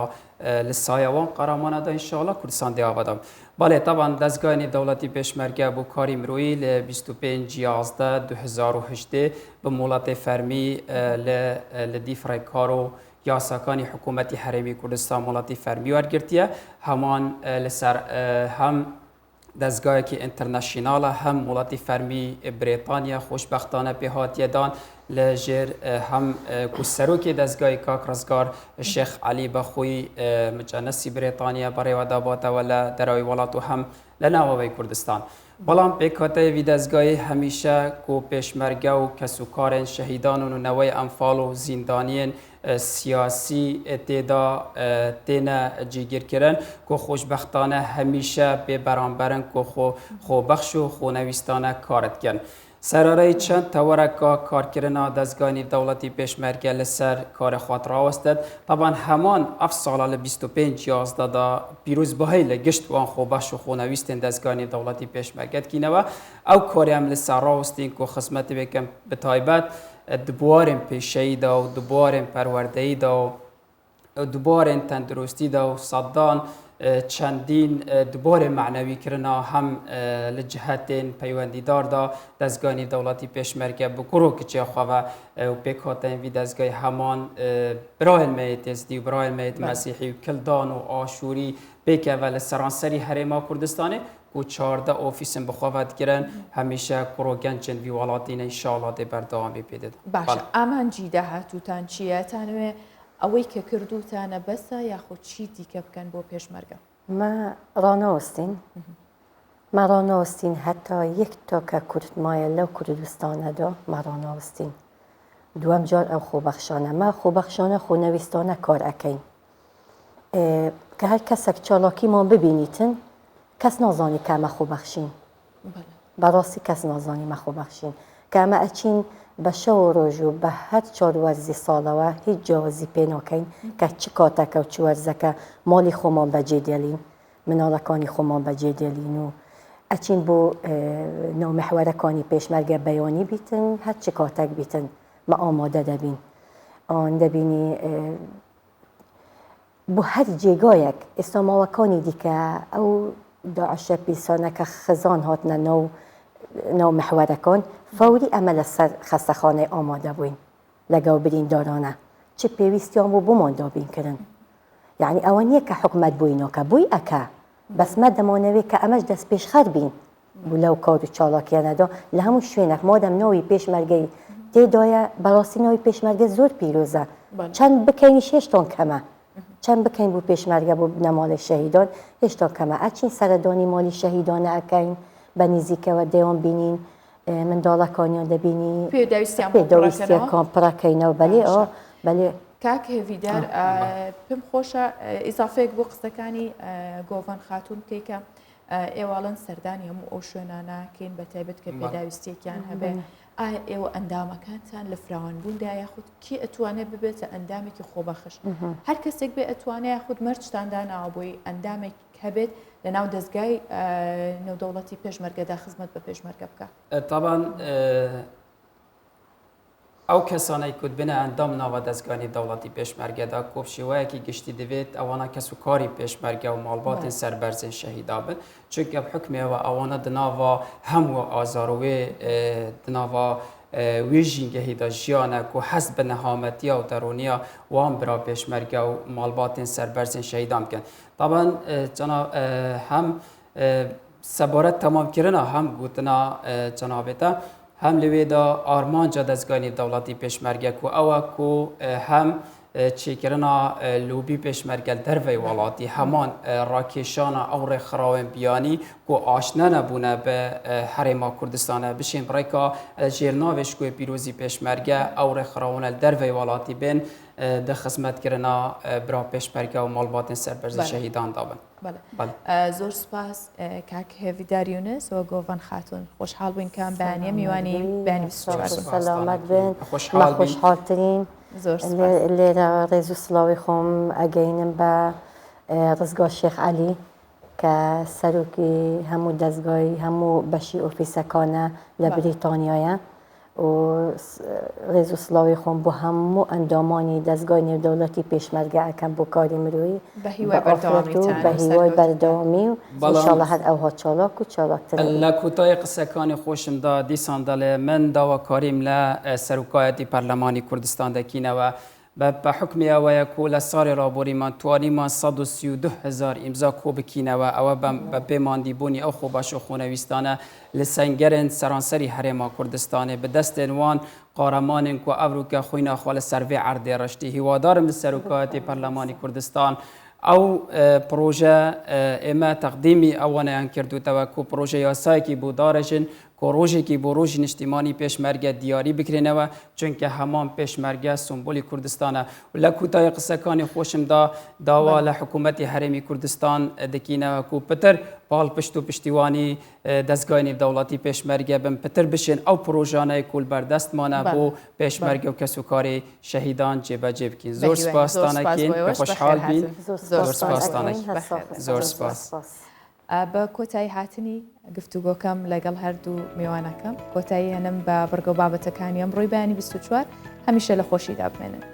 لە سایە وان قەرامانە دا ان شاء اللە کوردستان دێ ئاڤادان. بەڵێ تەبعەن دەزگای نێودەوڵەتی پێشمەرگە بۆ کاری مرۆیی لە 25 11 2018 بە مۆڵەتێ فەرمی لە لە دیف ڕێکار و یاساکانی حکوومەتی هەرێمی کوردستان مۆڵەتی فەرمی وەرگرتیە هەمان لەسەر هەم دەزگایەکی ئینتەرناشیناڵە هەم مۆڵەتی فەرمی برێتانیا خۆشبەختانە پێ هاتیە دان لە ژێر هەم کو سەرۆکی دەزگای کاک ڕزگار شێخ عەلی بەخۆی مجەنەسی برێتانیا بەڕێوە داباتەوە لە دەرەوەی وڵات و هەم لە ناوەوەی کوردستان. بەڵام پێکهاتەی ڤی دەزگای هەمیشە کو پێشمەرگە و کەسوکارێن شەهیدان و نەوەی ئەنفال و زیندانیێن سیاسی تێدا تێنە جێگیرکردن کو خۆشبەختانە هەمیشە بێ بەرامبەرن کو خۆ خۆبەخش و خۆنەویستانە کارت کەن. سەرارەی چەند تەوەرەکا کارکردنا دەزگای نێودەوڵەتی پێشمەرگە لەسەر کار خوات ڕاوەستێت تەبعەن هەمان ئەف ساڵە لە 25 11 دا پیرۆزباهی لە گشت وان خۆبەخش و خۆنەویستێن دەزگای نێودەوڵەتی پێشمەرگە دکینەوە ئەو کارێ ئەم لەسەر ڕاوەستین کو خزمەت بکەن بەتایبەت د بوارێن پێشەییدا و د بوارێن پەروەردەییدا و دوبارێن تەندروستیدا و سەدان چەندین دوبارێ مەعنەوی کرنا هەم لە جهتێن پەیوەندیداردا دەزگای نێودەوڵەتی پێشمەرگە بە کوڕ و کچێ خوەوە و پێکهاتەین وی دەزگای هەمان برایل مەیت ئێزدی و برایل مەیت مەسیحی و کلدان و ئاشووری پێکەوە لە سەرانسەری هەرێما کوردستانێ و 14 ئۆفیسن بخوەوە دگرن هەمیشە کوڕ و گەنجن وی وڵاتینە ئینشاڵڵا دێ بەردەوامی پێ دەدەن. باشە ئامانجی داهاتووتان چییە؟ تانەوێ ئەوەی کە کردووتانە بەسە یاخود چی دیکە بکەن بۆ پێشمەرگە؟ مە ڕانەوەستین مە ڕانەوەستین هەتا یەک تاکە کورد مایە لەو کوردستانەدا مە ڕانەوەستین دووەم جار ئەو خۆبەخشانە مە خۆبەخشانە خۆنەویستانە کار ئەکەین کە هەر کەسێک چالاکیمان ببینیتن کەس نازانی کە ئەمە خۆبەخشین بەڕاستی کەس نازانی مە خۆبەخشین کە ئەمە ئەچین بە شەو و ڕۆژ و بە هەر چۆر وەرزی ساڵەوە هیچ جیاوازی پێ ناکەین کە چ کاتەکە و چ وەرزەکە ماڵی خۆمان بەجێ دێڵین مناڵەکانی خۆمان بەجێ دێڵین و ئەچین بۆ ناو محوەرەکانی پێشمەرگە بەیانی بیتن هەر چ کاتەک بیتن مە ئامادە دەبین ئان دەبینی بۆ هەر جێگایەک ئێستا ماوەکانی دیکە ئەو داعشە پیسانە کە خزان هاتنە ناو ناو محوەرەکان فەوری ئەمە لەسەر خەستەخانەی ئامادە بووین لەگەڵ بریندارانە چ پێویستیان بوو بۆمان دابین کردن یعنی ئەوە نییە کە حکومەت بۆی ناکە بۆی ئەکا بەس مە دەمانەوێت کە ئەمەش دەست پێشخەر بین بوو لەو کار و چالاکیانەدا لە هەموو شوێنێک مادەم ناوی پێشمەرگەی تێدایە بەڕاستی ناوی پێشمەرگە زۆر پیرۆزە چەند بکەینیش هێشتان کەمە چەند بکەین بۆ پێشمەرگە بۆ بنەماڵەی شەهیدان هێشتان کەمە ئەچین سەردانی ماڵی شەهیدانە ئەکەین بە نزیکەوە دەیان بینین منداڵەکانیان دەبینی پێداویستیان پێداویستیەکان پڕەکەینەوە بەلێ ئەو بەلێ کاک هێڤیدار پێم خۆشە ئیزافەیەک بۆ قسەکانی گۆڤان خاتوون بکەی کە ئێوە ئەڵێن سەردانی هەموو ئەو شوێنانە کەین بە تایبەت کە پێداویستیەکیان هەبێ ئایا ئێوە ئەندامەکانتان لە فراوانبووندا یاخود کێ ئەتوانێت ببێتە ئەندامێکی خۆبەخش هەر کەسێک بێ ئەتوانێ یاخود مەرجتان داناوە بۆی ئەندامێک هەبێت لە ناو دەستگای نێودەوڵەتی پێشمەرگەدا خزمەت بە پێشمەرگە بکە تاوان ئەو کەسانەی کو دبنە ئەندام ناوە دەزگانی دەوڵەتی پێشمەرگەدا کو بشێوەیەکی گشتی دەبێت ئەوانە کەس و کاری پێشمەرگە و ماڵباتێن سەربەرزێن شەهیدا بن چونکە بحوکمێەوە ئەوانە دناوا هەموو ئازار و وێ دناوا وێ ژینگەهیدا ژیانە کو هەست بە نەهامەتیا و دەرونیا وان برا پێشمەرگە و ماڵباتێن سەربەرزێن شەهیدان بکەن تابان هەم سەبارەت تەمامکردنا هەم گوتنا جەنابێتە هەم لەوێدا ئارمانجا دەزگای نێودەوڵەتی پێشمەرگە کو ئەوە کو هەم چێکردنا لوبی پێشمەرگە دەرڤەی وڵاتی هەمان ڕاکێشانە ئەو ڕێکخراوێن بیانی کو ئاشنا نەبوونە بە هەرێما کوردستانە بشین بڕێکا ژێرناوێ شکۆی پیرۆزی پێشمەرگە ئەو ڕێکخراوانە دەرڤەی وڵاتی بێن دە خزمەتکردنا برا پێشمەرگە و ماڵباتێن سەربەرزی شەهیدان دابن. زۆر سوپاس کاک هێڤیدار یونس و گۆڤەن خاتوون خۆشحاڵ بووین کە ئەم بەیانیە میوانی بەیانی 24 بوون. سەلامەت بن مە خۆشحاڵترین زۆر سوپاس. لێرە ڕێز و سڵاوی خۆم ئەگەینم بە ڕزگار شێخ عەلی. کە سەرۆکی هەموو دەزگای هەموو بەشی ئۆفیسەکانە لە بریتانیایە و ڕێز و سڵاوی خۆم بۆ هەموو ئەندامانی دەزگای نێودەوڵەتی پێشمەرگە ئەکەم بۆ کاری مرۆیی بە هیوای بەردەوامیتان بە هیوای بەردەوامی و ئینشاڵڵا هەر ئەوها چالاک و چالاکتر ئەبین. لە کۆتایی قسەکانی خۆشمدا دیسان دەڵێ من داواکاریم لە سەرۆکایەتی پەرلەمانی کوردستان دەکینەوە بە بە حوکمی ئەوەیە کو لە ساڵی ڕابووریمان توانیمان 132 هەزار ئیمزا کۆ بکینەوە ئەوە بە بە پێ ماندیبوونی ئەو خۆبەخش و خۆنەویستانە لە سەنگەرێن سەرانسەری هەرێما کوردستانێ بە دەستێن وان قارەمانێن کو ئەڤروکە خوینا خۆ لە سەر ڤێ عەردێ ڕشتی هیوادارم لە سەرۆکایەتی پەرلەمانی کوردستان ئەو پڕۆژە ئێمە تەقدیمی ئەوانەیان کردوتەوە کو پڕۆژە یاسایەکی بۆ دارەژن کو ڕۆژێکی بۆ ڕۆژی نیشتیمانی پێشمەرگە دیاری بکرێنەوە چونکە هەمان پێشمەرگە سمبولی کوردستانە و لە کوتای قسەکانی خۆشمدا داوا لە حکوومەتی هەرێمی کوردستان دەکینەوە کو پتر پاڵپشت و پشتیوانی دەزگای نێودەوڵەتی پێشمەرگە بن پتر بشێن ئەو پرۆژانەی کول بەردەستمانە بۆ پێشمەرگە و کەسوکاری شەهیدان جێبەجێ بکەین زۆر سپاستانەکەین خۆشحاڵ بین زۆر سپاستانەکەین زۆر سپاس. بە کۆتایی هاتنی گفتوگۆکەم لەگەڵ هەردوو میوانەکەم کۆتایی هێنم بە بڕگە و بابەتەکانی ئەمڕۆی بەیانی 24 هەمیشە لە خۆشیدا بمێنن.